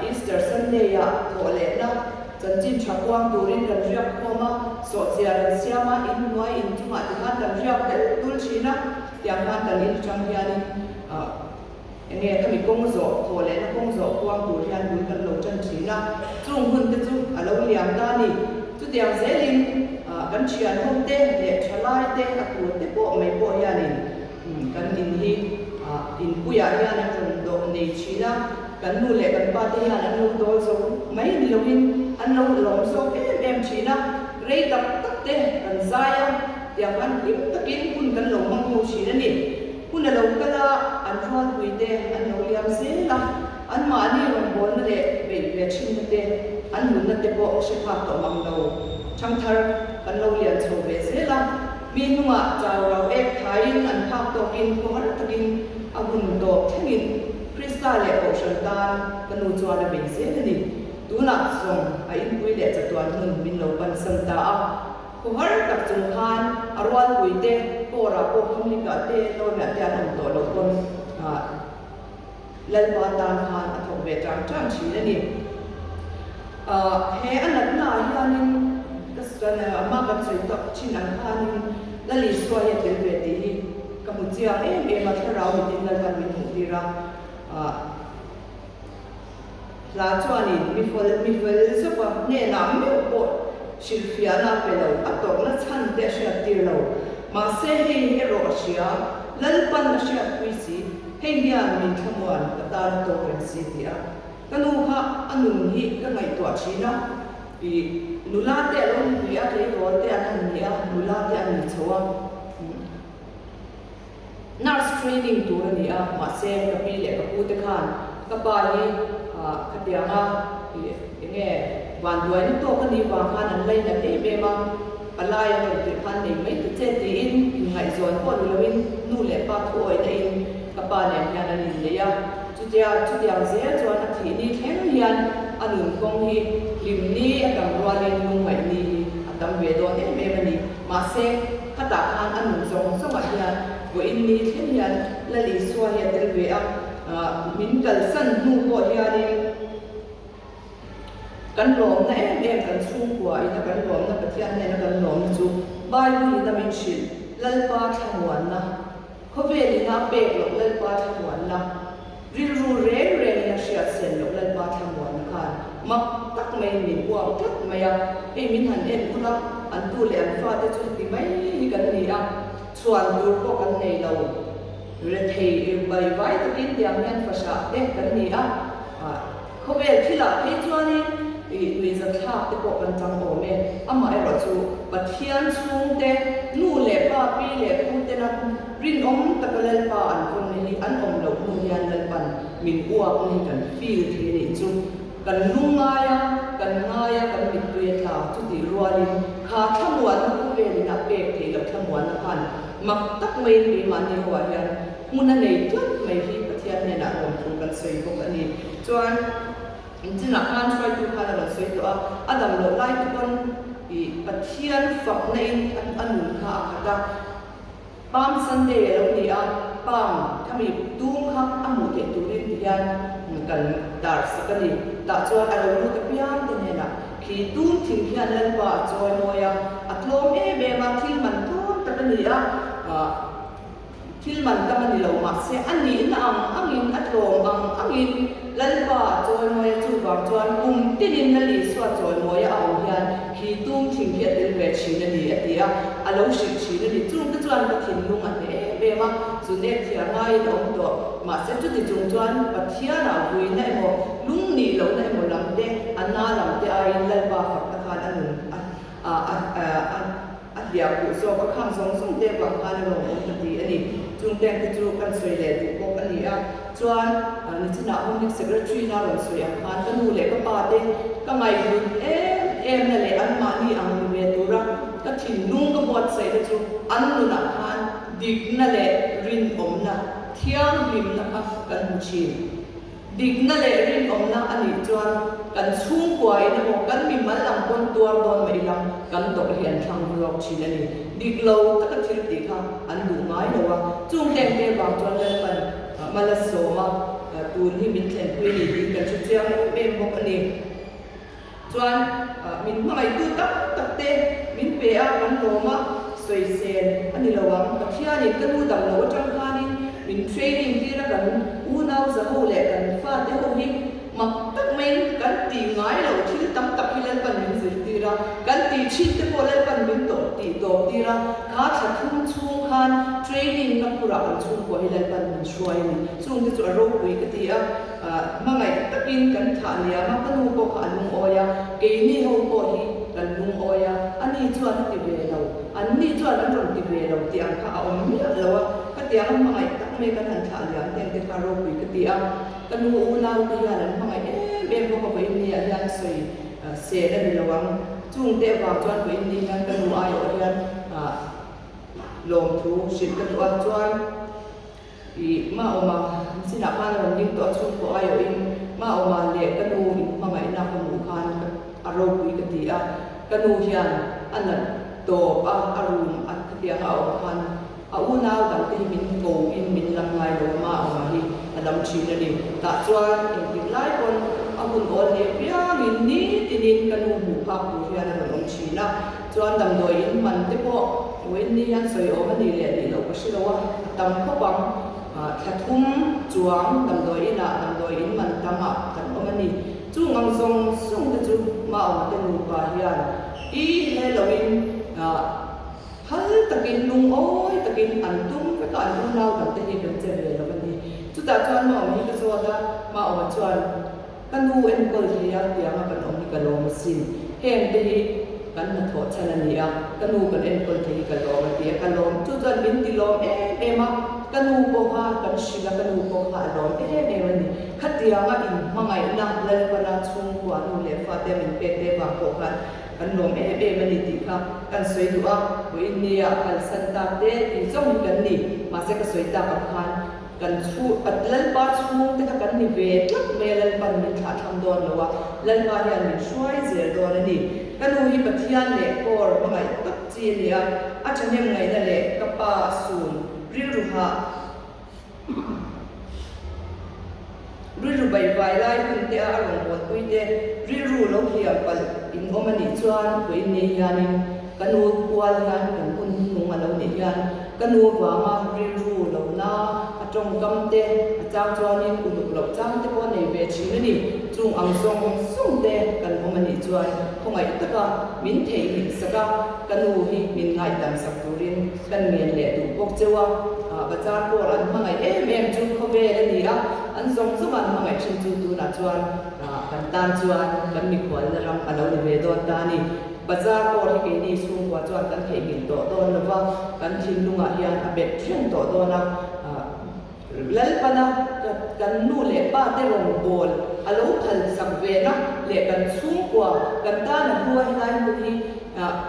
Easter Sunday-ah thawhlehna chanchin tha kuang turin kan riak khawm a, sawhchiar an siam a, inhnuai inchungah tikhan kan riak del dul thin a, tiang khan kan in atang hianin Enge khami kawng zawh, thaw lehna kawng zawh kuang tur hian bul kan lo tan thin a, chung hun te chu a lo liam ta a ni. Chutiang zelin kan thian ho te leh thalai te a tur te pawh mai pawh hianin kan in hi inpuiah hian an rawn dawh nei thin a, kan nu leh kan pa te hian an lo dawl zo mai ni loin an lo lawm zawk em em thin a, rei tak tak te kan zai a, tiang khan hlim takin hun kan lo hmang ho thin a ni. Hun a lo kal a, an rualpuite an lo liam zel a, anmahni rawngbawlna leh beih ve thinna te, an nunna te pawh hre phak tawh mang lo. Thangthar kan lo lian chho ve zel a, mi hnungah chau rau ek thaiin an phak tawkin khawhar takin a hun tawp thlengin Krista leh Kohhran tan ka nu chuan a bei zel a ni. Tunah zawng a inpui leh chatuan hun min lo pansan ta a. Khawhar tak chung khan a rualpui te kawrah pawh Hamlika te Lawmia te an awm tawh loh pawn Lalpa tan khan a thawk ve tang tang thin a ni. He a natna ah hianin ka ama kan sawi tawh thin ang khanin Lal Isua hi a tel ve tih hi ka hmu chiang em em a, thlarau mitin Lalpan min hmuh tir a. Hla chuanin mi fel mi fel zawka hnenah meuh pawh hrilhfiahna a pe lo, a tawrhna chhan te a hriattir lo. Mahse hei erawh a hria, Lalpan a hriatpui si, hei hian min thlamuan ka tan a tawk reng si ti a. Ka nu kha a nun hi ka ngaihtuah thin a, i nula te a lo nipui a, tleirawl te an han ni a, nula te an ni chho a. Nurse training tur a ni a, mahse ka pi leh ka pu te khan ka pa hi khatianga eng nge vanduaina tawk a nih vang khan an lainat em em a, palai a rawn tirh khan nei mai ta che tiin inngaihzawn pawh ni loin nu leh pa thuawihna in ka pa nen hian an innei a, chutia chutiang zel chuan a thih ni thleng hian a nun kawng hi hlim ni a tam rualin lungngaih ni hi a tam ve dawn em em a ni. Mahse, khatah khan a nun zawng zawngah hian vawiin ni thleng hian Lal Isua hi a tel ve a, min kalsan hnu pawh hianin kan lawmna em em, kan chhungkua ina kan lawmna, Pathian hnena kan lawmna chu Bible ina min hrilh Lalpa thlamuanna, khawvel ina pek loh Lalpa thlamuanna, Rilru reng rengin a hriat sen loh Lalpa thlamuanna khan mak tak maiin min uap tlat mai a, hei min han en ula, an tu leh an fate chu heti mai hi kan ni a, chhuan tur pawh kan nei lo, rethei vai vai takin tiang hian fahrah te kan ni a, khawvel thilah phei chuanin ih nuihzathlak te pawh kan chang awm e, amaherawh chu Pathian chhungte nu leh pa pi leh pu tena Rinawm taka Lalpa an vawnna hi an awm loh hnu hian Lalpan min uapna hi kan feel thei a nih chu. Kan lungngai a, kan ngai a, kan mittui a tla chutih rualin kha thlamuanna khawvelin a pek theih loh thlamuanna khan mak tak maiin keimahni ho ah hian hmun a nei tlat mai hi Pathian hnenah lawmthu kan sawi bawk a ni. Chuan. Inchinah khan hruaitu khan a rawn sawi tawh a, a dam loh lai te pawn ih Pathian fakna in a nun kha a khat a. Palm Sunday a lo ni a, palm khami tum kha a hmuh theih turin ti hian kan tar sak a ni. Tah chuan a lo lut apiang te hnenah khi tum thing hian Lalpa a chawi mawi a, a tlawm em em a, thil man tlawm tak a ni a, Thil man tam a ni lo, mahse a nihna ang angin, a tlawm ang angin Lalpa a chawimawi a, chuvang chuan kum tinin Lal Isua chawimawi a awm hian khi tum thing hi a tel ve thin a ni, a ti a, a lo hrilh thin a ni. Chungte chuan ka thinlung a hneh em em a, zun ek thiar ngaiin a awm tawh. Mahse chuti chung chuan Pathianah vuina emaw, lung nih lohna emaw lam te, a na lam te aiin Lalpa fakna khan a nun a a a A hliah khuh zawk a khang zawng zawng te vang khan a lawmawm ka ti a ni. Chung teng te chu kan sawi leh duh bawk a ni a. Chuan nichinah Home League Secretary na rawn sawi ang khan ka nu leh ka pa te ka ngaihhlut em em na leh anmahni ang ni ve tura ka thinlung ka buatsaih na chu an nunah khan dikna leh rinawmna thianghlimna kha kan hmu thin. Dikna leh rinawmna a nih chuan kan chhungkuain emaw kan mimal ang pawn tuar dawn mah ila kan tawrh hi an thlang hlawk thin a ni. Dik lo taka thil tih kha an duh ngai lo a, chung heng te vang chuan Lalpan mal a sawm a, tun hi min thlenpui a ni tiin kan hre chiang em em bawk a ni. Chuan min hmangaihtu tam tak te min pe a, kan lawm a, sawisel a ni lo ang. Pathianin ka nu dam lo atang khanin min training tir a, kan unau za ho leh kan fate ho hi mak tak maiin kan tih ngai lo thil tam tak hi Lalpan min zirtir a, kan tih thin te pawh Lalpan min tawh tih tawp tir a, kha thla thum chhung khan training na phurah kan chhungkua hi Lalpan min hruai a ni. Chungte chu a ropui ka ti a. Hmangaih takin kan thlah liam a, ka nu pawh kha a lungawi a, keini ho pawh hi kan lungawi a, ani chuan a ti ve lo, anni chuan an rawn ti ve lo tih ang kha a awm miah lo a, khatiang a hmangaih tak mai kan han thlah liam heng te kha ropui ka ti a, ka nu unau te hian an hmangaih em em bawk a, vawiin ah hian sawi sel a ni lo ang, chung te avang chuan vawiin ni hian ka nu aiawh hian lawmthu hrilh ka duh a, chuan. I Maawma sinah khan a rawn ding tawh a, chhungkaw aiawhin Maawma leh ka nu inhmangaihna ka hmuh khan a ropui ka ti a, ka nu hian a nat tawp a, a room a khatianga a awm khan a unau dangte hi min ko in min lam ngai lo a, Maawma hi a lam thin a ni. Tah chuan engtik lai pawn a hun awl leh piangin nitinin ka nu hmuh phak tur hian a rawn awm thin a, Chuan damdawi in man te pawh vawiin ni hian sawi awm a nih leh nih loh ka hre lo a, a tam khawp ang. Thla thum chuang damdawi inah damdawi in man tam ah kan awm a ni. Chung ang zawng zawng te chu Maawma te nupa hian i he loin phal takin lungawi takin an tum vek a, an unau dang te hi kan che ve lo a ni. Chutah chuan Maawma hi ka zawt a, Maawma chuan, Ka nu enkawl thei a, tianga kan awm hi ka lawm asin. Heng te hi kan hnathawh chhan a ni a, ka nu kan enkawl thei hi ka lawm a ti a, ka lawm chu chuan min ti lawm em em a, ka nu pawh kha kan hrilh a, ka nu pawh kha a lawm em em a ni. Khatianga inhmangaihna Lalpana chhungkua nu leh fate min pek te vang pawh khan kan lawm em em a ni tih kha kan sawi duh a, vawiin nia kalsan tak te tih zawng hi kan ni, mahse ka sawi tak ang khan Kan chhu, Lalpa chhungte kha kan ni ve tlat mai a, Lalpa'n min thlah thlang dawn lo a, Lalpa hian min hruai zel dawn a ni. Ka nu hi Pathian leh kawr hmangaih tak chi a ni a, a thahnem ngaihna leh ka pa a sun rilru hah, rilru baihvai lai hun te a a rawn bawlpui te, rilru lo hliam palh in awm a nih chuan vawiin ni hianin ka nu kual hian kan hun hnung a lo nih hian Ka nu vanga rilru lo na a tawngkam te a chang chuanin uluk loh chang te pawh a nei ve thin a ni. Chung ang zawng zawng te kan awm a nih chuan khawngaih taka min theihnghilh sak a, ka nu hi min ngaihdam sak turin kan ngen leh duh bawk cheu a. Bazar pawh an hmangaih em em chu khawvel a ni a, an zawng zawng an hmangaih thin chu tunah chuan kan tan chuan kan mikhualna ram a lo ni ve dawn ta a ni. Bazar pawh hi keini chhungkua chuan kan theihnghilh tawh dawn lo va, kan thinlungah hian a bet reng tawh dawn a. Lalpana kan nu leh pa te rawngbâwl a lo phal sak vena leh kan chhungkua kan tana hlua helai hmun hi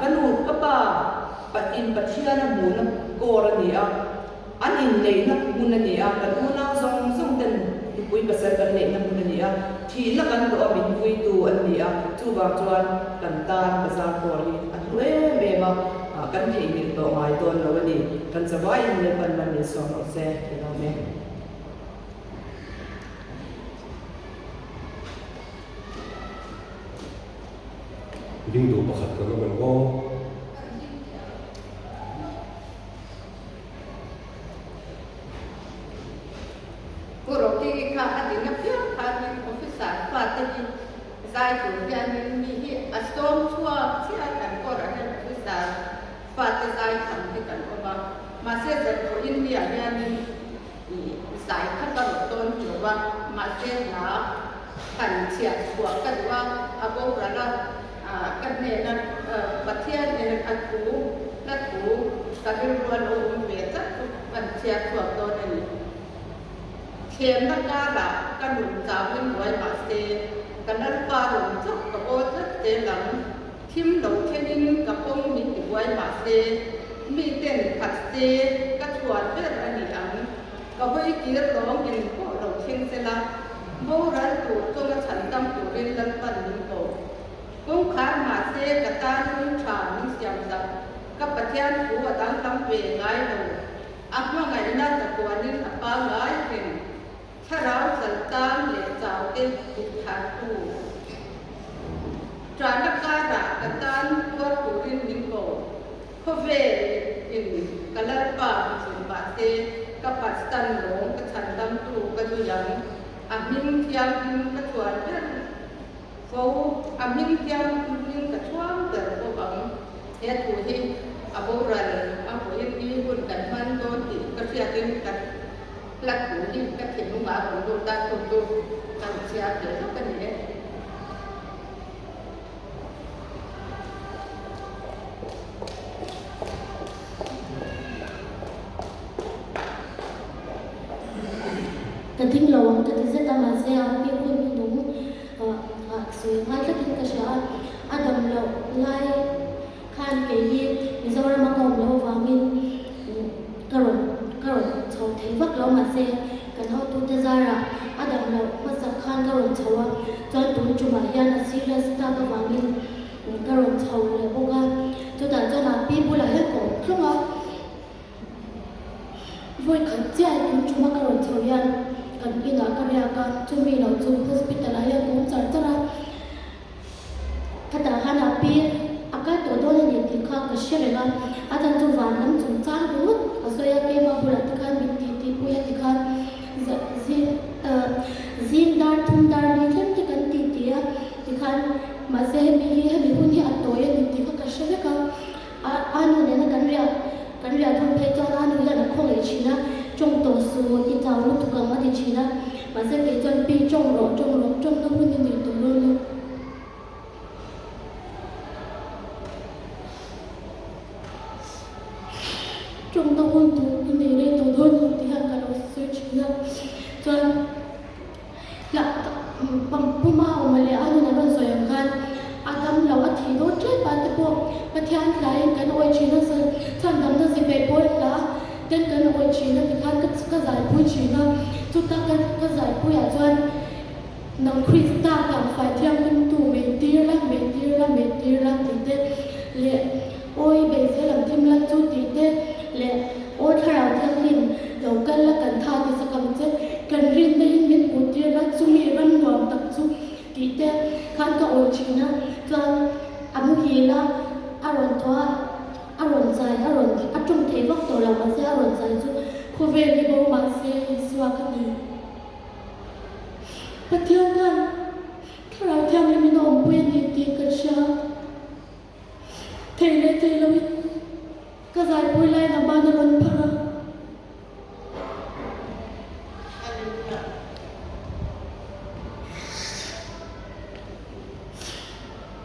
ka nu ka pa in Pathiana hmuhna kawr a ni a. An inneihna hmun a ni a, kan unau zawng zawng ten nupui pasal kan neihna hmun a ni a, thihna kan tawh a min Chuvang chuan kan tan bazar pawl hi a hlu em em a, kan theihnghilh tawh ngai dawn lo a ni. Kan chavaiin Lalpan man min sawm rawh se, ka lawm e.
Ding duh pakhat kan awm em aw?
Pu Rocky kha a ding apiang khanin officer fate hi zai tur hianin mi hi a sawm chhuak chiah kan kawrah hian officer fate zai tham hi kan awm a, mahse zanpawh India hianin ih zai kha ka rawh dawn teuh a, mahse hla han chhiah chhuah ka duh a, a boral a, ka hnena Pathian nen a thu hla thu ka rilru a lo awm ve tlat chu kan chhiah chhuak dawn a ni. Thlemna karah ka nun chauhin buai mahse ka Lalpa rawn chauh ka aw tlat zel ang. Thim lo thlengin ka kawng min ti buai mahse mi ten khat se ka chhuan ber a ni ang. Ka hawi kir lawng in pawh lo thleng sela, boral tur chunga chhan tam turin Lalpan min ko. Kawngkhar mahse ka tan hung tha min siam sak, ka Pathian thu a danglam ve ngai lo. A hmangaihna chatuanin a pangngai reng. Thlarau chaltang leh chaute duhthartu. Ṭahna karah ka tan tuar turin min ko. Khawvel in ka Lalpa hmuchhun mahse ka phatsan lawng ka chhandamtu ka zui ang. A hming thianghlim ka chhuan ber fo, a hming thianghlim ka chhuang ber bawk ang. He thu hi a boral a vawiin ni hun kan hman dawn tih ka hriatin ka Hla thu hi ka thinlung ah rawn lut a, chu chu kan chhiar ve hlawk a ni e.
Ka ding lo ang ka ti zet a, mahse a pi hun hnung ah sawi ngai tlatin ka hria a, a dam loh lai Khan kei hi Mizoram a ka awm loh avangin ka rawn ka rawn chho thei vak lo mahse kan hotute zarah a dam loh hmasak khan ka rawn chho a, chuan tun tumah hian a serious tak avangin ka rawn chho leh bawk a, chutah chuan a pi bulah hian ka awm tlawng a, vawi khat chiah tun tuma ka rawn chho hian kan inah ka riak a, chumi lo chu hospital ah hian ka awm char char a. Ka tah khan a pi a kal tawh dawn a ni tih kha ka hre reng a, a chan chu van lam chung chang ringawt a sawi a, keimah bulah te khan min tih tih pui a ti khan zing zing dar thum dar li thleng te kan tih tih a ti khan mahse hemi hi hemi hun hi a tawi a ni tih kha ka hre vek a, a nu nena kan riah kan riah thawm phei chuan a nu hian a khawngaih thin a, tawng tawh suh i chau lutuk ang a ti thin a, mahse kei chuan pi tawng rawh tawng rawh tawngna hun i nei tawh dawn lo. Tawngna hun tur i nei rei tawh dawn lo tih hian ka lo sawi thin a, chuan lah puma awm leh a nun a rawn sawi ang khan a dam lo a thih dawn tep a te pawh Pathian hlaiin kan awih thin a, chhandamna zipei pawl hla ten kan awih thin a tikhan ka zaipui thin a, chuta ka zaipuiah chuan Nang Krista kang fai thianghlimtu mei tir la, mei tir la, mei tir la tih te leh Awi beihzel ang thim la chu tih te leh Aw Thlarau Thianghlim lo kal la kan tha ti sak ang che, kan rinna in min hmuh tir la chumi ram nuam tak chu tih te khan ka awi thin a, chuan a muhil a, a rawn thaw a, a rawn zai, a rawn a tawng thei vak tawh lo mahse a rawn zai chu khawvel hi bo mahse Isua ka ni. Pathian khan Thlarau Thianghlim in a awmpui a ni tih ka hria. Thei leh thei loin ka zaipui laiin a ban a rawn phar a.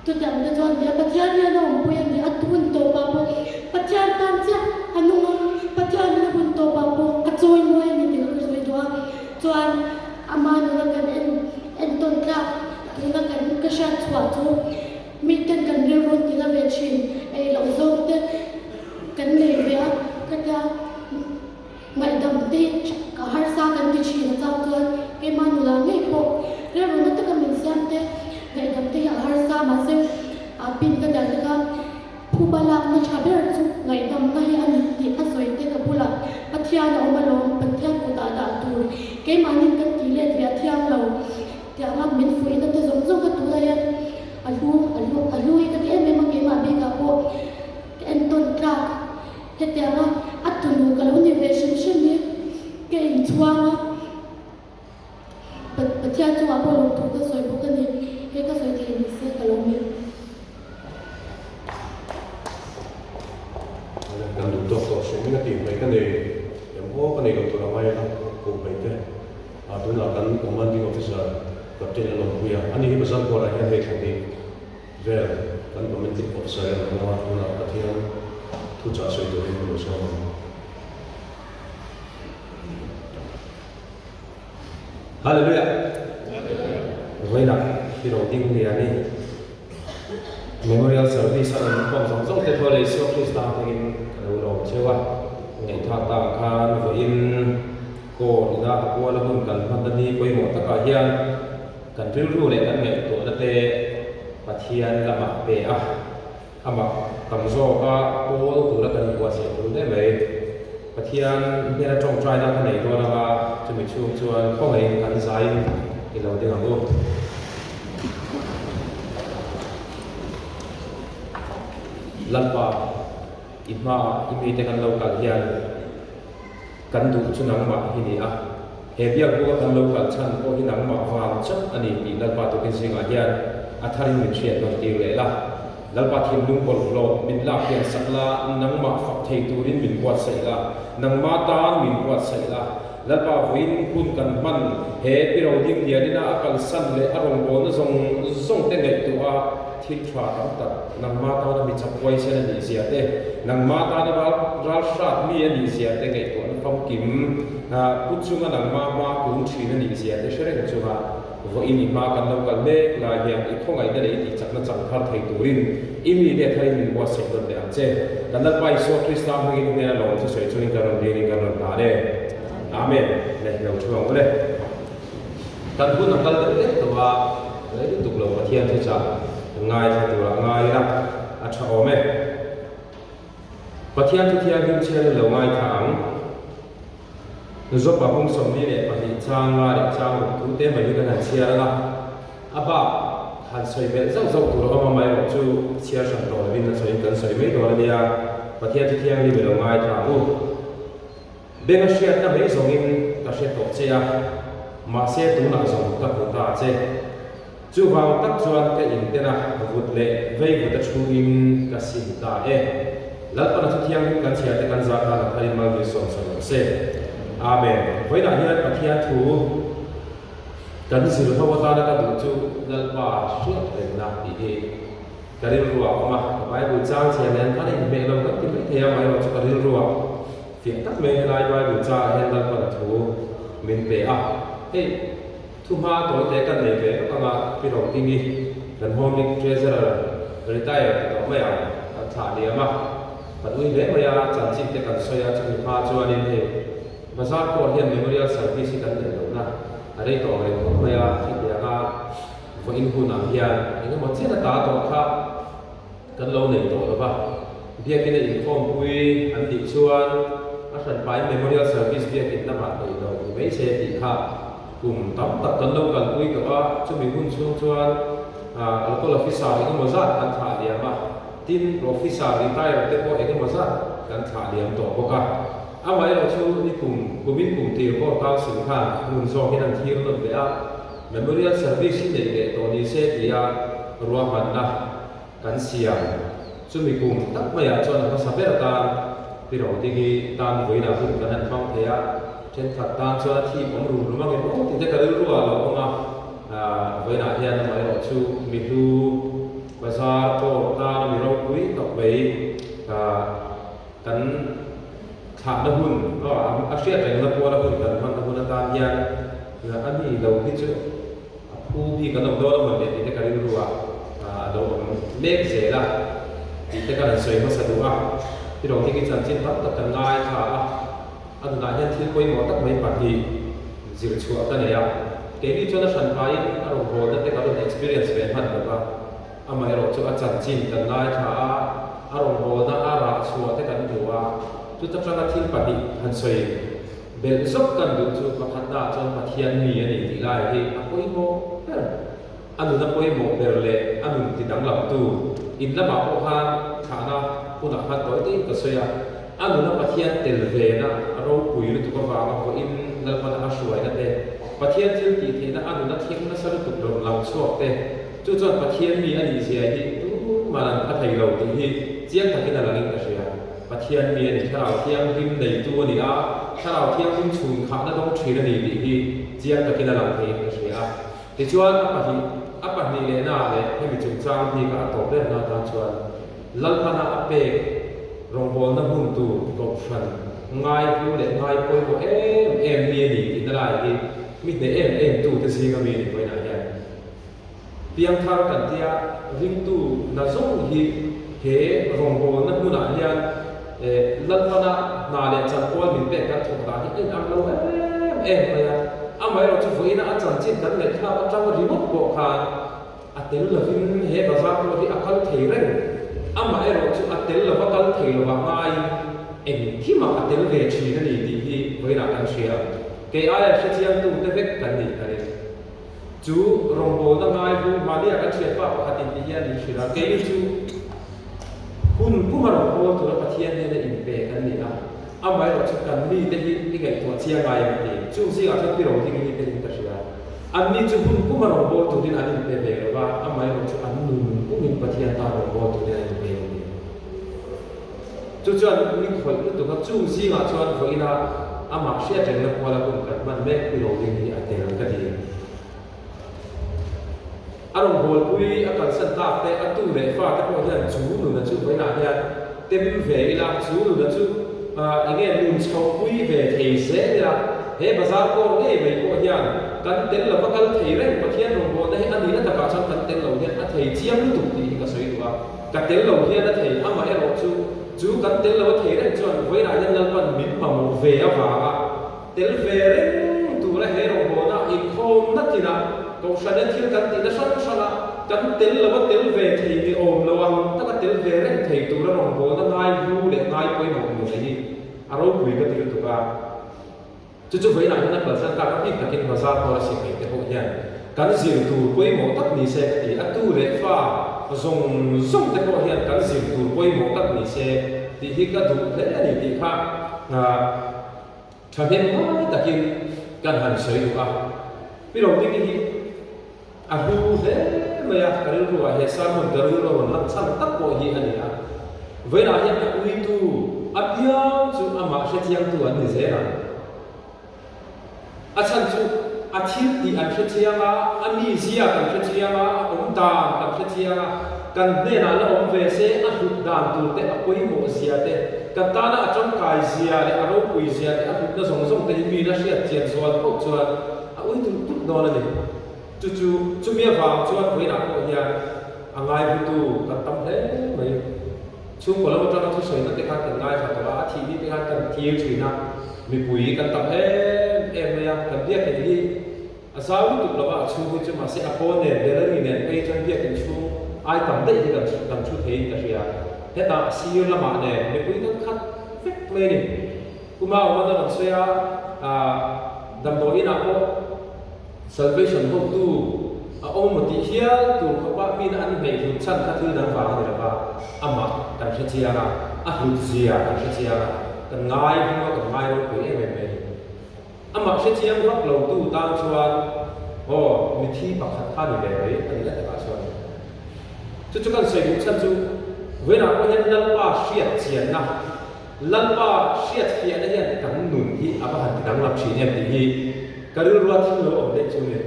Chutiang te chuan nia Pathian hian a awmpui a ni, a hun tawpah pawh Pathian tan chiah a nung a, Pathianin a hun tawpah pawh a chawi mawi a ni tih ka sawi duh a, chuan ama nuna kan en entawn tlak tuna kan ka hriat chhuah chu miten kan rilru an tina ve thin, ei loh zawng te kan nei ve a, ka tia. Ngaihdam te ka harsa kan ti thin a chang chuan keimah nula ngei pawh rilru na taka min siam te ngaihdam te hi a harsa mahse. pin ka tiang te kha phuba lakna tha ber chu ngaihdamna hi a ni tih a sawi te ka bulah Pathian a awm alawm, Pathian kutah dah tur keimahni kan tih let ve a thiang lo tianga min fuihna te zawng zawng kha tunah hian a hlu a hlu a hlu hi ka ti em em a keimah bikah pawh ka entawn tlak hetianga a tunu ka lo ni ve hrim hrim hi ka inchhuang a. Pathian chungah pawh lawmthu ka sawi bawk a ni. Hei ka sawi thei ni se ka lo mi.
Kan duh tawk tawh hrim in a tih hmei ka nei em aw ka nei lo tur a ngai a koh hmei te ah tunah kan commanding officer captain a lawmpui a ani hi Bazar Corps ah hian hei thla hnih vel kan commanding officer in a lo hmang a tunah Pathian thuchah sawi turin ka lo sawm ang.
Hallelujah! Vawiinah Hero ding nia ni. Memorial Service a rawn khawm zawng zawng te thu leh Isua Krista hmangin ka lo lawm cheu a. Ngaihthlak tak khan vawiin kawn ina a kuala hun kan hmanna ni pawimawh takah hian kan rilru leh kan ngaihtuahna te Pathian lamah pe a. Amah tam zawka pawl tura kan inbuatsaih tur hle mai. Pathian hnena tawngtaina ka nei dawn anga chumi chhung chuan khawngaihin kan zaiin i lo ding ang u. Lalpa, i hmaah i mite kan lo kal hian kan duh chu nangmah hi ni a. He biakbuka kan lo kal chhan pawh hi nangmah vang chauh a ni tih Lalpa tukin zingah hian a tharin min hriat nawn tir leh la. Lalpa thinlung bawlhhlawh min lak hian sak la, nangmah fak thei turin min buatsaih la, nangmah tan min buatsaih la. Lalpa vawiin hun kan hman he pi roding lianina a kalsan leh a rawngbawlna zawng zawng te ngaihtuah a, Thil tha tam tak, nangma tana mi chak huaisen a nih zia te, nangma tana ral ral hrat mi a nih zia te ngaihtuahna famkim pu chunga nangma hma kun thin a nih zia te hre reng chunga vawiin i hma kan lo kal mek lai hian i khawngaihna leh i tihchakna chang thar thei turin i mite tharin min buatsaih dawn leh ang che. Kan Lalpa Isua Krista hmangin i hnena lawm thusawi chungin kan rawn dilin kan rawn hlan e. Amen. Le lo thu ang u le. Kan hun a kal deuh deuh tawh a, rei lutuk lo Pathian thuchah kan ngaithla turah a ngai ila, a tha awm e. Pathian thu thianghlim chhiarin lo ngaithla ang. Jopa hung 42 chang nga leh chang ruk thu te mai hi kan han chhiar ang a, a bak han sawi belh zauh zauh tur a awm amaherawh chu chhiar hran tawh lovin a sawiin kan sawi mai dawn a nia. Pathian thu thianghlim i lo ngaithla ang u. Beng a hriatna mai zawngin ka hre tawh che a, mahse tunah zawng ka hmu ta che. Chuvang tak chuan ka inten a, vut leh veivut a chhungin ka sim ta e. Lalpana thu thianghlim kan chhiar te kan zah khan a tharin mal min sawm sawi rawh se. Amen. Vawiinah hian Pathian thu kan zir ho atana ka duh chu Lalpa hriat rengna tih hi. Ka rilru ah a awm a, ka Bible chang chhiar nen khan a inhmeh lo kan ti mai thei a, amaherawh chu ka rilru ah fiah tak mai helai Bible changah hian Lalpan a thu min pe a. Hei thu hma tawi te kan nei ve vek ang a, Pi Rotingi kan Home League Treasurer retire ti tawh mai ang kan thlah liam a, kan ui hle mai a, chanchin te kan sawi a, chumi hma chuanin hei Bazar pawh hian Memorial Service hi kan neih lohna a rei tawh ang reng khawp mai a, khitiang a. Vawiin hunah hian eng emaw chian a ta tawh kha kan lo nei tawh lo va, Biakina inkhawmpui an nih chuan a hranpain Memorial Service biakin lamah neih lo ni mai se tih kha kum tam tak kan lo kalpui tawh a, chumi hun chhung chuan Local Officer eng emaw zat kan thlah liam a, tin Officer retire te pawh eng emaw zat kan thlah liam tawh bawk a. Amaherawh chu ni kum kumin kum tir pawh Council khan ngun zawkin an thlir nawn leh a, Memorial Service hi neih leh tawh ni se tia ruahmanna kan siam. Chumi kum tak maiah chuan a hmasa ber atan Pi Rodingi tan vawiinah hun kan han hmang thei a, thenkhat tan chuan a thip awm rum rum angin aw tih te ka rilru ah lo awm a, vawiinah hian amaherawh chu mi hlu bazar pawh tana mi ropui tak mai kan thlahna hun a hriat rengna puala hun kan hmanna hun atan hian a ni lo hi chu a phu bik an awm dawn a mawn le tih te ka rilru ah a lo awm mek zel a tih te ka rawn sawi hmasa duh a. Ti lo hi chanchin tam tak kan ngaithla a, a nunah hian thil pawimawh tak mai pahnih zir chhuah ka nei a, keini chuan a hran hmain a rawngbawlna te ka rawn experience ve hman lo va. Amaherawhchu a chanchin kan ngaithla a, a rawngbawlna a rah chhuah te kan hmu a, chuta tanga thil pahnih han sawi belh zawk kan duh chu pakhatnaah chuan Pathian mi a ni tih lai hi a pawimawh ber. A nuna pawimawh ber leh a nun ti danglamtu in lamah pawh khan thlahna hunah khan tawi teiin ka sawi a, a nuna Pathian tel vena ropui lutuk avanga pawhin Lalpana a hruaina te, Pathian thil tih theihna a nuna thleng nasa lutuk rawn lang chhuak te, chu chuan Pathian mi a nih zia hi tuman an pha thei lo tih hi chiang takin a langin ka hria. Pathian mi a ni, Thlarau Thianghlim neitu a ni a, Thlarau Thianghlim chhun khahna dawng thin a ni tih hi chiang takin a lang theiin ka hria a. Tichuan a pahnih a pahnih lehna ah leh hemi chungchang bika a tawp ber na atan chuan Lalpana a pek rawngbawlna hmun tur kohhran ngai hlu leh ngai pawimawh em em mi a ni tihna lai hi mi hneh em em tu te zinga mi a ni vawiinah hian piangthar kan tia ringtu na zawng hi he rawngbawlna hmunah hian Lalpana hna leh chanpual min pek kan thawk dan hi a inang lo em em mai a. Amaherawh chu vawiina a chanchin kan ngaihthlak atang ringawt pawh khan a tel lovin he bazar pawh hi a kal thei reng. Amaherawh chu a tel lova kal thei lovah ngaiin engkimah a tel ve thin a ni tih hi vawiinah kan hria. Kei aia hrechiangtu te vek kan nih ka ring. Chu rawngbawlna ngai hu mahnia kan thianpa pakhat in ti hian min hrilh a, keini chu hun puma rawngbâwl tura Pathian hnena inpe kan ni a, amaherawh chu kan mite hi i ngaihtuah chiang ngai em a ti. Chung zingah chuan pi Roding hi te in ka hria. Anni chu hun puma rawngbâwl turin an inpe ve lo va, amaherawh chu an nun pumin Pathian tan rawngbâwl turin an inpe a ni. Chu chuan mi khawih lutuk a, chung zingah chuan vawiina amah hriatrengna kuala hun kan hman mek pi Roding hi a tel ka ti. A rawngbawlpui a kalsan tak te, a tu leh fa te pawh hian chu nuna chu vawiinah hian tem ve ila, chu nuna chu eng nge nun chhohpui ve thei zel ila, he bazar kawr ngei mai pawh hian kan tel lova kal thei reng Pathian rawngbawlna hi a nihna takah chuan kan tel lo hian a thei chiang lutuk tih hi ka sawi duh a. Ka tel lo hian a thei, amaherawh chu chu kan tel lo a thei reng chuan vawiinah hian Lalpan min mamawh ve avanga tel ve reng tura he rawngbawlna inkhawmna tinah Kohhrana thil kan tihna hrang hranga kan tel lo a tel ve thei ni awm lo ang taka tel ve reng thei tura rawngbawlna ngai hlu leh ngai pawimawh hmuh theih hi a ropui ka ti lutuk a. Chu chu vawiinah hian a kalsan tak a bik takin bazar pawh a siam ngei te pawh hian kan zir tur pawimawh tak ni se ka ti. A tu leh fa zawng zawng te pawh hian kan zir tur pawimawh tak ni se tih hi ka duh hle a ni tih kha thahnem ngai takin kan han sawi duh a. Pi Rodingi hi A hlu hle mai a, ka rilru ah he sermon ka rilru a rawn lang chhan tak pawh hi a ni a. Vawiinah hian a uitu apiang chu amah hrechiangtu an ni zel ang. A chhan chu a thil tih an hrechiang a, a mizia kan hrechiang a, a awm dan kan hrechiang a, kan hnenah la awm ve se a hlut dan tur te, a pawimawh zia te, kan tana a tangkai zia leh a ropui zia te, a hlutna zawng zawng te hi mi la hriat chian zual pawh chuan a ui tulh tulh dawn a ni. Chu chu, chumi avang chuan vawiinah pawh hian a ngaihlutu kan tam hle mai. Chhungkaw lam atanga thusawina te khan kan ngaithla tawh a, a thih ni te khan kan thlir thin a, mipui kan tam em em mai a, kan biakin hi a zau lutuk lo a, a chhung hi chu mahse a pawn nen, gallery nen phei chuan biakin chhung ai tam daih hi kan kan thu theiin ka hria. Hetah a sir lamah nen mipui kan khat vek mai a ni. Kuma awmana rawn sawi a, ah damdawi inah pawh, Salvation hotu a awm maw tih hial tur khawpa mina an hmeih hlut chhan kha thil dang vang a ni lova, amah kan hre chiang a, a hlut zia kan hre chiang a, kan ngai hnu a kan ngai ropui em em mai a ni. Amah hre chiang vak lo tu tan chuan aw mithi pakhat kha ni ve mai a ni la takah chuan. Chu chu kan sawi duh chhan chu vawiinah pawh hian Lalpa hriat chianna, Lalpa hriat fiahna hian kan nun hi a va han ti danglam thin em tih hi ka rilrua thil lo awm daih chu ni.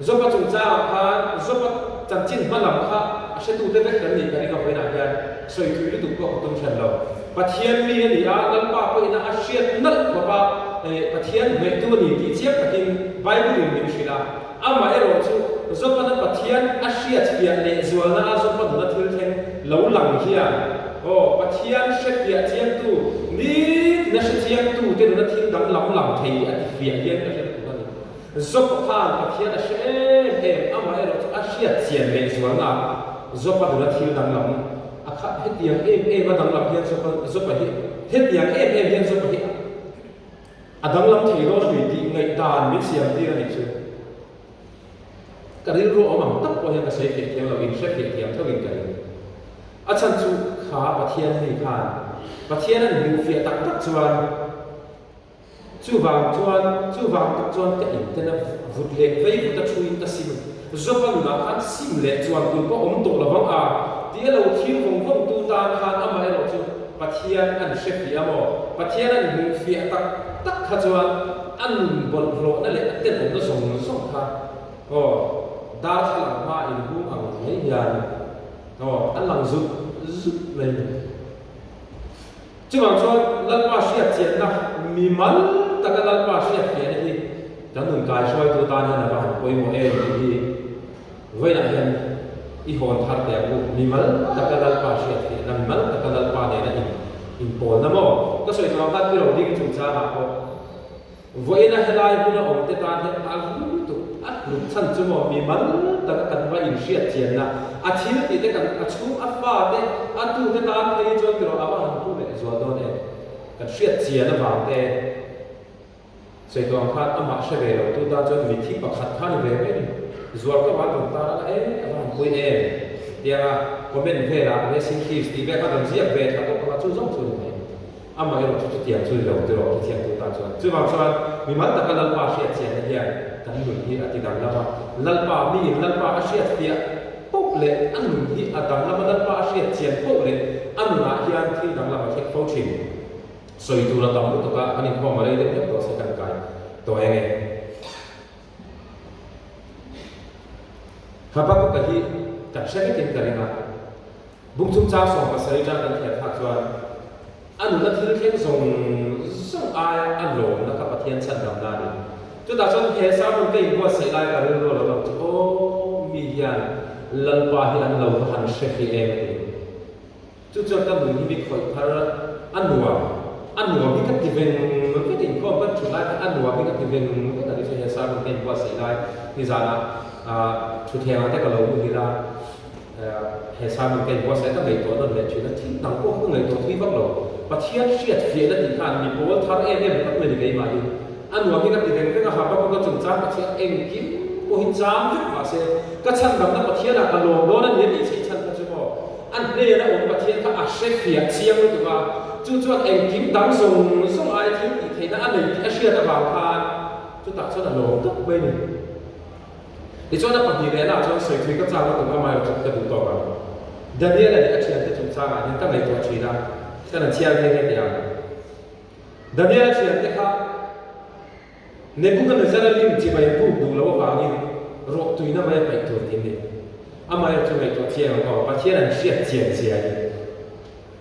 Job-a chungchangah khan Job-a chanchin hma lam kha a hretute vek kan nih ka ring a vawiinah hian sawi thui lutuk pawh ka tum hran lo. Pathian mi a ni a, Lalpa pawhin a hriat nalh khawp a, Pathian hmehtu a ni tih chiang takin Bible-in min hrilh a. Amah erawh chu Job-ana Pathian a hriatfiah leh zualna a Job-a nuna thil thleng lo lang hian, aw, Pathian hrefiah chiangtu, nitina hre chiangtu te nuna thil danglam lang thei hi a ti fiah hian ka hre lutuk a ni. Job-a khan Pathian a hre em em, amah erawh chu a hriat chian leh zualna. Job-a nuna thil danglam a kha hetiang em em a danglam hian Job-a Job-a hi hetiang em em hian Job-a hi a danglam thei dawn a ni tih ngaihdan min siam tir a nih chu. Ka rilru awm ang tak pawh hian ka sawi fiah thiam lo, in hre fiah thiam tho in ka ring. A chhan chu kha Pathian mi khan Pathian an hmuh fiah tak tak chuan chuvang chuan chuvang tak chuan ka inten a vut leh vei vut a thuin ka sim Job-a nunah khan sim leh chuan tur pawh awm tawh lovang a tia lo thil vawng vawng tu tan khan amaherawh chu Pathian an hre fiah maw? Pathian an hmuh fiah tak tak kha chuan a nun bawlhhlawhna leh a tenawmna zawng zawng kha aw darthlalang hma inhung ang mai hian aw a lang zut zut mai a ni. Chuvang chuan Lalpa hriat chianna mimal taka Lalpa hriat fiahna hi kan nun kaihruaitu tan hian a va han pawimawh em tih hi Vawiinah hian i hawn thar teh ang u, mimal taka Lalpa hriat fiahna, mimal taka Lalpa nena in inpawlna maw? Ka sawi tawh ang khan Pi Roding chungchangah pawh vawiina helai hmuna awm te tan hian a hlu lutuk, a hlut chhan chu maw mimal taka kan va inhriat chianna, a thil tih te kan a chhung a fa te a tu te tan phei chuan tiraw a va han hlu leh zual dawn em? Kan hriat chian avang te. Sawi tawh ang khan amah hre ve lo tu tan chuan mithi pakhat kha ni ve mai ni. Zual ka van rawn tar a la e, a va han pui em tianga comment velah rest in peace tih vel kha rawn ziak ve thla tawp anga chu zawng chu ni mai. Amah erawh chu chutiang chu ni lo tiraw hrethiam tu tan chuan. Chuvang chuan mimal taka Lalpa hriat chianna hian kan nun hi a ti danglam a, Lalpa miin Lalpa a hriat fiah poh leh a nun hi a danglam a, Lalpa a hriat chian poh leh a nunah hian thil danglam a thleng fo thin. Sawi tur a tam lutuk a, kan inkhawm a rei deuh hlek tawh se kan kai tawh eng e. Habakkuk-a hi kan hre vekin ka ring a, bung chungchang 70 tang kan thiam thlak chuan a nuna thil thleng zawng zawng aia a lawmna kha Pathian chhandamna a ni. Chutah chuan he sermon ka inbuatsaih lai ka rilru a lo lang chu, aw mi hian Lalpa hi an lo va han hre fih em a ti. Chu chuan ka nun hi mi khawih thar a nuam, a nuam hi ka ti veng vek inkhawm kan thut lai khan a nuam hi ka ti veng vek a ni chu he sermon ka inbuatsaih lai nizanah thutthleng ah te ka lo muhil a, he sermon ka inbuatsaih ka ngaihtuah nawn leh thin a, thil dang pawh ka ngaihtuah thui vak lo, Pathian hriat fiahna tih khan mi pawl thar em em vek mai ni keimah hi a nuam hi ka ti veng veng a, Habakkuk-a chungchang Pathian engkim pawh hi chang vek mahse ka chhandamna Pathianah ka lawm dawn a ni a tih chheih chhan kha chu maw. A hnena awm Pathian kha a hre fiah chiang lutuk a, chu chuan engkim dang zawng zawng aia thil tih theihna a nei tih a hriat avang khan chutah chuan a lawm tawp mai a ni. Tichuan a pahnihlehnah chuan sawi thui ka chak lutuk amaherawh chu ka duh tawk ang. Daniel-a leh a thiante chungchangah hian ka ngaihtuah thin a, ka rawn chhiar nghe nghe teh ang. Daniel-a thiante kha Nebuchadnezzar-a lim chibai buk duh loh avangin rawh tuina mai a paih tur tih a ni. Amaherawh chu ngaihtuah chiang ang aw, Pathian an hriat chian zia hi.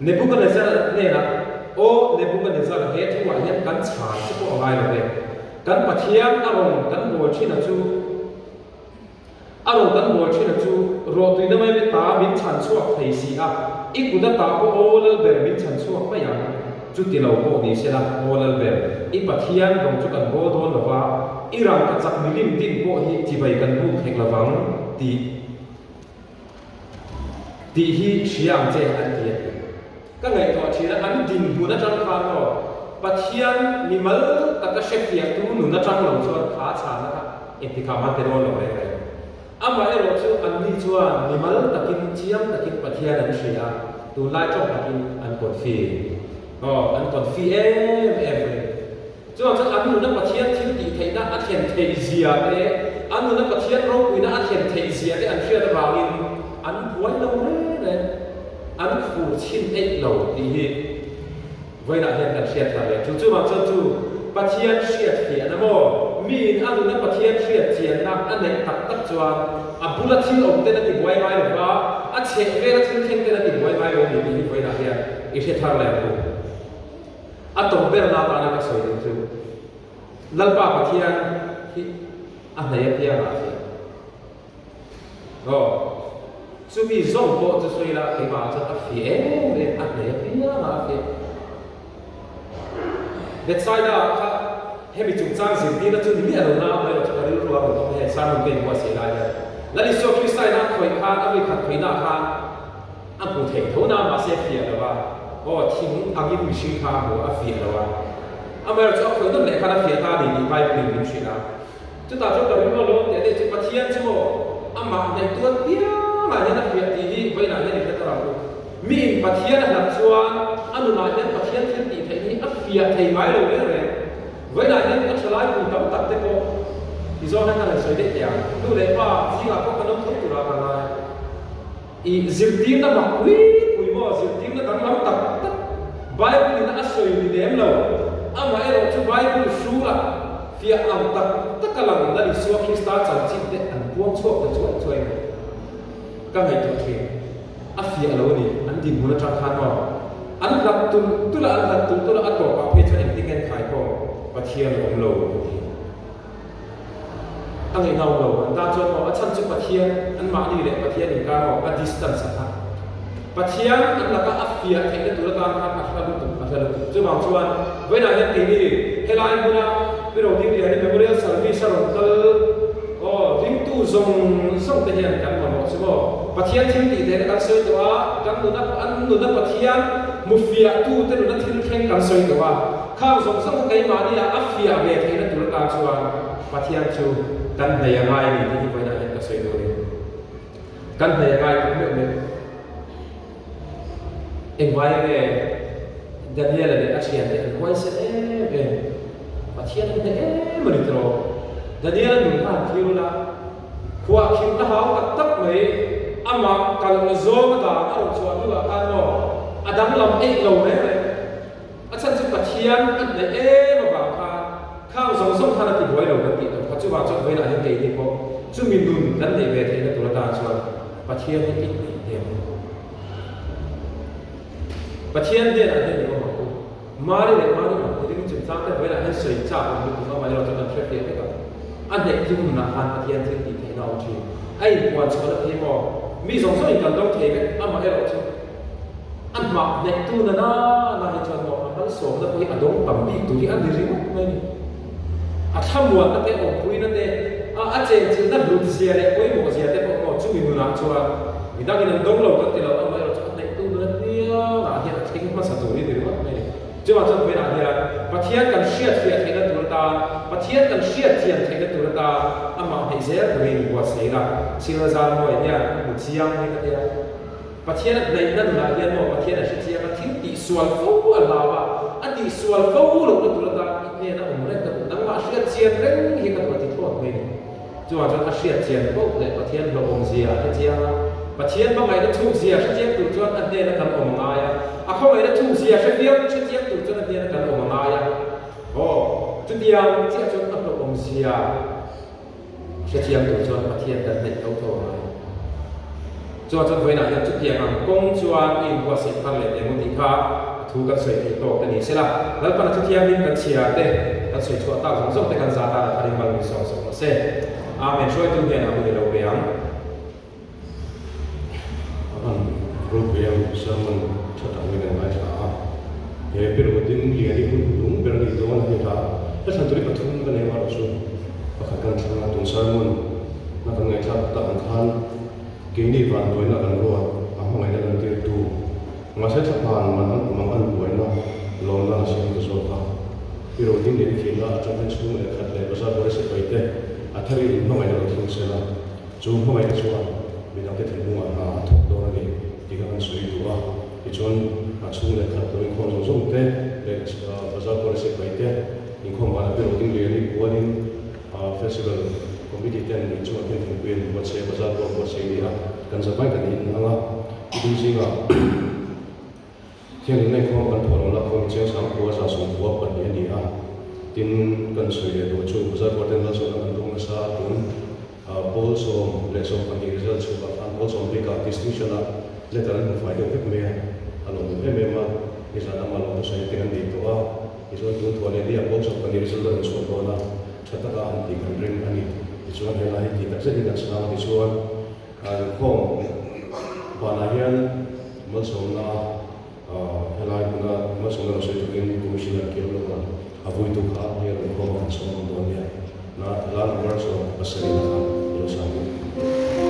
Nebuchadnezzar-a hnenah, Aw Nebuchadnezzar, he thuah hian kan chhan che pawh a ngai lo ve. Kan Pathian a rawn kan bawl thin a chu, A rawn kan bawl thin a chu, rawhtuina mai mai ta min chhan chhuak thei si a, i kut a tah pawh aw Lalber min chhan chhuak mai ang. Chuti lo pawh ni se la, aw Lalber, i Pathian rawng chu kan bawl dawn lo va, i rangkachak milim din pawh hi chibai kan buk hek lo vang tih tih hi hria ang che an ti a ti. Ka ngaihtuah thin a, an dinhmun atang khan aw Pathian mimal taka hrefiahtu nun atang lo chuan kha chhana kha engtikah man pe dawn lo reng reng. Amaherawh chu anni chuan mimal takin chiang takin Pathian an hria a, tunlai tawng takin an confi aw an confi em em mai. Chuvang chuan an nuna Pathian thil tih theihna a thlen theih zia te, an nuna Pathian ropuina a thlen theih zia te an hriat avangin an buai lo reng reng, an khur chhin eih lo tih hi vawiinah hian kan hriat thar leh. Chu chuvang chuan chu Pathian hriat fiahna maw, miin a nuna Pathian hriat chianna a neih tak tak chuan a bula thil awm ten a ti buai ngai lo va, a chhehvela thil thleng ten a ti buai ngai lo a ni tih hi vawiinah hian i hre thar leh ang u. A tawp berna atana ka sawi duh chu Lalpa Pathian hi a hnei apiangah a fiah. Aw, chumi zawng pawh chu sawi ila keimahah chuan a fiah em em, a hnei apiangah a fiah. Bethsaida-ah kha hemi chungchang zirtirna chu ni miah lo na amaherawh chu ka rilru a rawn awm hei sermon ka inbuatsaih lai hian. Lal Isua Krista in a khawih khan a vawikhat khawihnaah khan a hmu thei tho na mahse a fiah lo a, aw thing angin mihring kha a hmu a fiah lo a. Amaherawhchu a khawih nawn leh khan a fiah ta a ni tih Bible in min hrilh a. Chutah chuan ka ring alawm tih a nih chu Pathian chu maw amah hnaihtuan piangah hian a fiah tih hi vawiinah hian i hre ta lo. Miin Pathian a hlat chuan a nunah hian Pathian thil tih theih hi a fiah thei ngai lo reng reng. Vawiinah hian ka thalai pui tam tak te pawh i zawng hian ka han sawi daih teh ang. Nu leh pa zingah pawh kan awm tho turah ka ngai. I zirtirna mak pui pui maw zirtirna danglam tak tak Bible in a sawi ni lem lo. Amaherawh chu Bible hrula fiah ang tak tak a lang Lal Isua Krista chanchin te an puang chhuak ta chuai chuai mai. Ka ngaihtuah thin. A fiah lo a ni. An dinhmun atang khan maw an hlat tulh tulh a, an hlat tulh tulh a, a tawpah phei chuan engtin nge an khai khawm? Pathian a awm lo an ti. A ngaihna awm lo. An tan chuan maw a chhan chu Pathian anmahni leh Pathian inkar maw a distance a kha. Pathian an laka a fiah theihna tur atan khan a hla lutuk, a hla lutuk. Chuvang chuan vawiinah hian keini helai hmuna Pi Rodingliani Memorial Service a rawn kal aw ringtu zawng zawng te hian kan mamawh chu maw Pathian thil tih theihna kan sawi tawh a, kan nuna an nuna Pathian hmu fiahtu te nuna thil thleng kan sawi tawh a, khang zawng zawng kha keimahni ah a fiah ve theihna tur atan chuan Pathian chu kan hnei a ngai a ni tih hi vawiinah hian ka sawi dawn in kan hnei a ngai tak meuh meuh. Engvai nge Daniela leh a thiante an huaisen em em? Pathian an hneh em a ni tawh. Daniela nun kha han thlir ula, khuah khirhna hau tak tak mai amah kalna zawnga dan a rawn chhuah hnuah khan maw a danglam eih lo reng reng. A chhan chu Pathian a hneh em avang khan khang zawng zawng khan a ti buai lo kan tih tawh kha. Chuvang chuan vawiinah hian keini pawh chumi nun kan neih ve theihna tur atan chuan Pathian hi i hnaih em ang u. Pathian hnenah hian i awm ang u. Mari leh Mari ang hi ring chungchang te vawiinah hian sawi chak awm lutuk a, amaherawhchu chuan kan hre fiah vek ang. A hnaih chu nunah khan Pathian thil tih theihna a awm thin. A inpuan chhuahna thei maw? Mi zawng zawngin kan dawng thei vek, amaherawhchu A hmah hnehtu na na na hi chuan maw a malsawmna pawh hi a dawng tam bik tur hi a ni ringawt mai a ni. A thlamuanna te, awmpuina te, a a chenchilhna hlut zia leh pawimawh zia te pawh maw chumi nunah chuan midangin an dawng lo kan ti lo, amaherawhchu a hnehtu nuna hniangah hian a thleng hmasa tur hi a ni ringawt mai a ni. Chuvang chuan vawiinah hian Pathian kan hriatfiah theihna tur atan, Pathian kan hriatchian theihna tur atan amah hneih zel turin buatsaih ila, Sir Zarmawi hian a hmu chiang hi ka ti a. Pathian a hnaihna nunah hian maw Pathian a hre chiang a, thil tihsual fo a hlau a, a tihsual fo lohna tur atan i hnena awm reng ka duh, nangmah hriat chian reng hi ka duh a ti thlawt mai ni. Chuvang chuan a hriat chian poh leh Pathian hlauhawm zia a hre chiang a, Pathian hmangaihna thuk zia hre chiang tur chuan a hnena kan awm a ngai a, a khawngaihna thuk zia hre fiang hre chiang tur chuan a hnena kan awm a ngai a, aw chutiang chiah chuan a hlauhawm zia. Hrethiam tur chuan Pathian kan hnaih tho tho a ngai. Chuan chuan vawiinah hian chutiang ang kawng chuan i inbuatsaih thar leh eng u tih kha a thu kan sawi theih tawk te ni sela, Lalpan a thuthiangin kan chhiar te, kan sawi chhuah tak zawng zawng te kan zah tan a tharin mal min sawm sawm rawh se. Amen. Hruaitu hnenah hun i lo pe ang.
A van ropui em sermon tha tak min an ngaithla a, he biru ding lian hi hun hnung ber a nih dawn a ni ta. Ka thlan tur hi pathum ka nei erawh chu pakhat kan thlang a, tun sermon na kan ngaihthlak tak ang khan keini van buaina kan ruat a hmangaihna lantirtu mahse thlaphan man an mang an buaina lawm dan a siam ta zawk a. Biru ding lian hi thihna atang hian chhung leh khat leh bazar buai sipai te a thar in hmangaihna lo thleng sela. Chu hmangaihna chuan midangte thinlungah hna a thawk dawn a ni tih kha kan sawi duh a. Tichuan, a chhung leh khat lo inkhawm zawng zawng te leh bazar policy pai te inkhawm vanah te Roding Liani pualin Festival Committee ten inchungah khian thingpui an buatsaih a, bazar pawh an buatsaih a ni a, kan zavai kan inhmang a. Chutih zingah Thianghlimna inkhawm kan thawh lo la khawm chiang sang khua 12 a ni a, tin kan sawi leh duh chu bazar pawh ten malsawmna kan dawng nasa a, tun pawl 12 result chhukah khan pawl sawm bikah distinction a letter an hmu fai deuh vek mai a, a lawmawm em em a, nizan lama lawmtu sawi te kan nei tawh a, tichuan tun thuah leh nia pawl 12 result a rawn chhuak dawn a, tha taka an tih kan ring a ni, tichuan helai hi tih tak zetin kan chhang a tichuan. Inkhawm banah hian malsawmna helai hmuna malsawmna rawn sawi turin Commissioner Kiau Lova a vuitu kha hei a rawn khawm a kan sawm dawn nia. Na hla number 77 kha i lo sang bawk.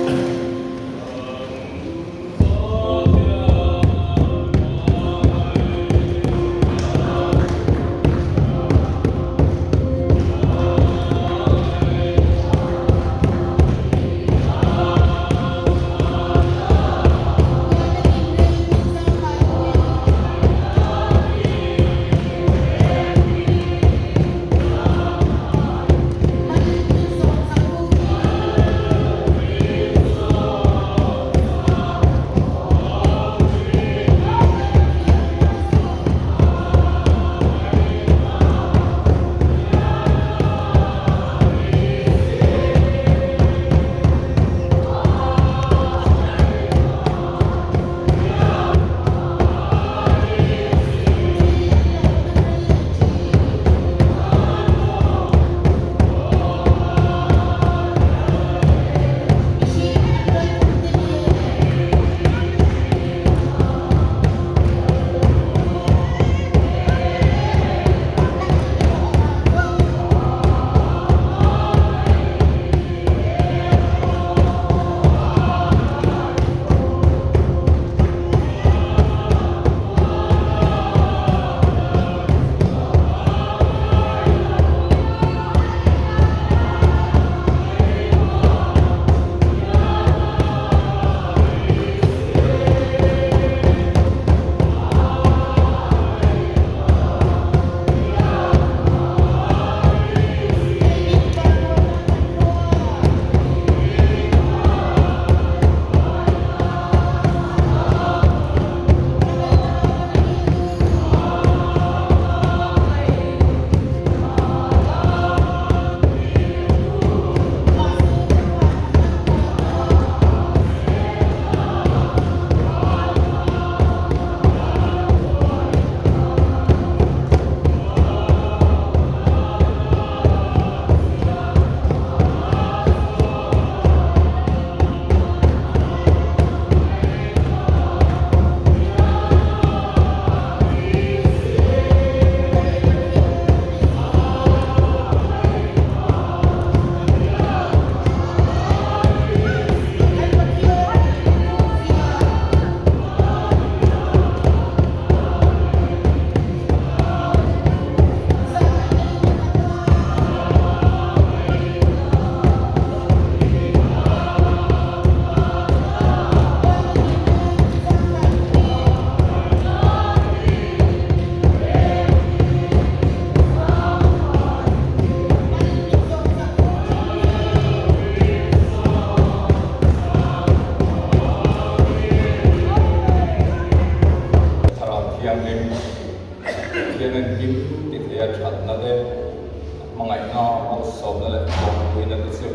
Malsawmna leh Thawkpuina te chu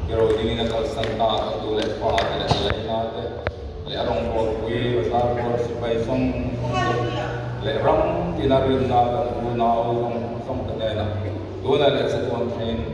i ro dingin a kalsan ta a tu leh fa te leh a laina te leh a rawngbawlpui bazar buar sipai zawng zawng te leh ram tina rinna kan unau zawng zawng te hnenah tunah leh chatuan thlengin.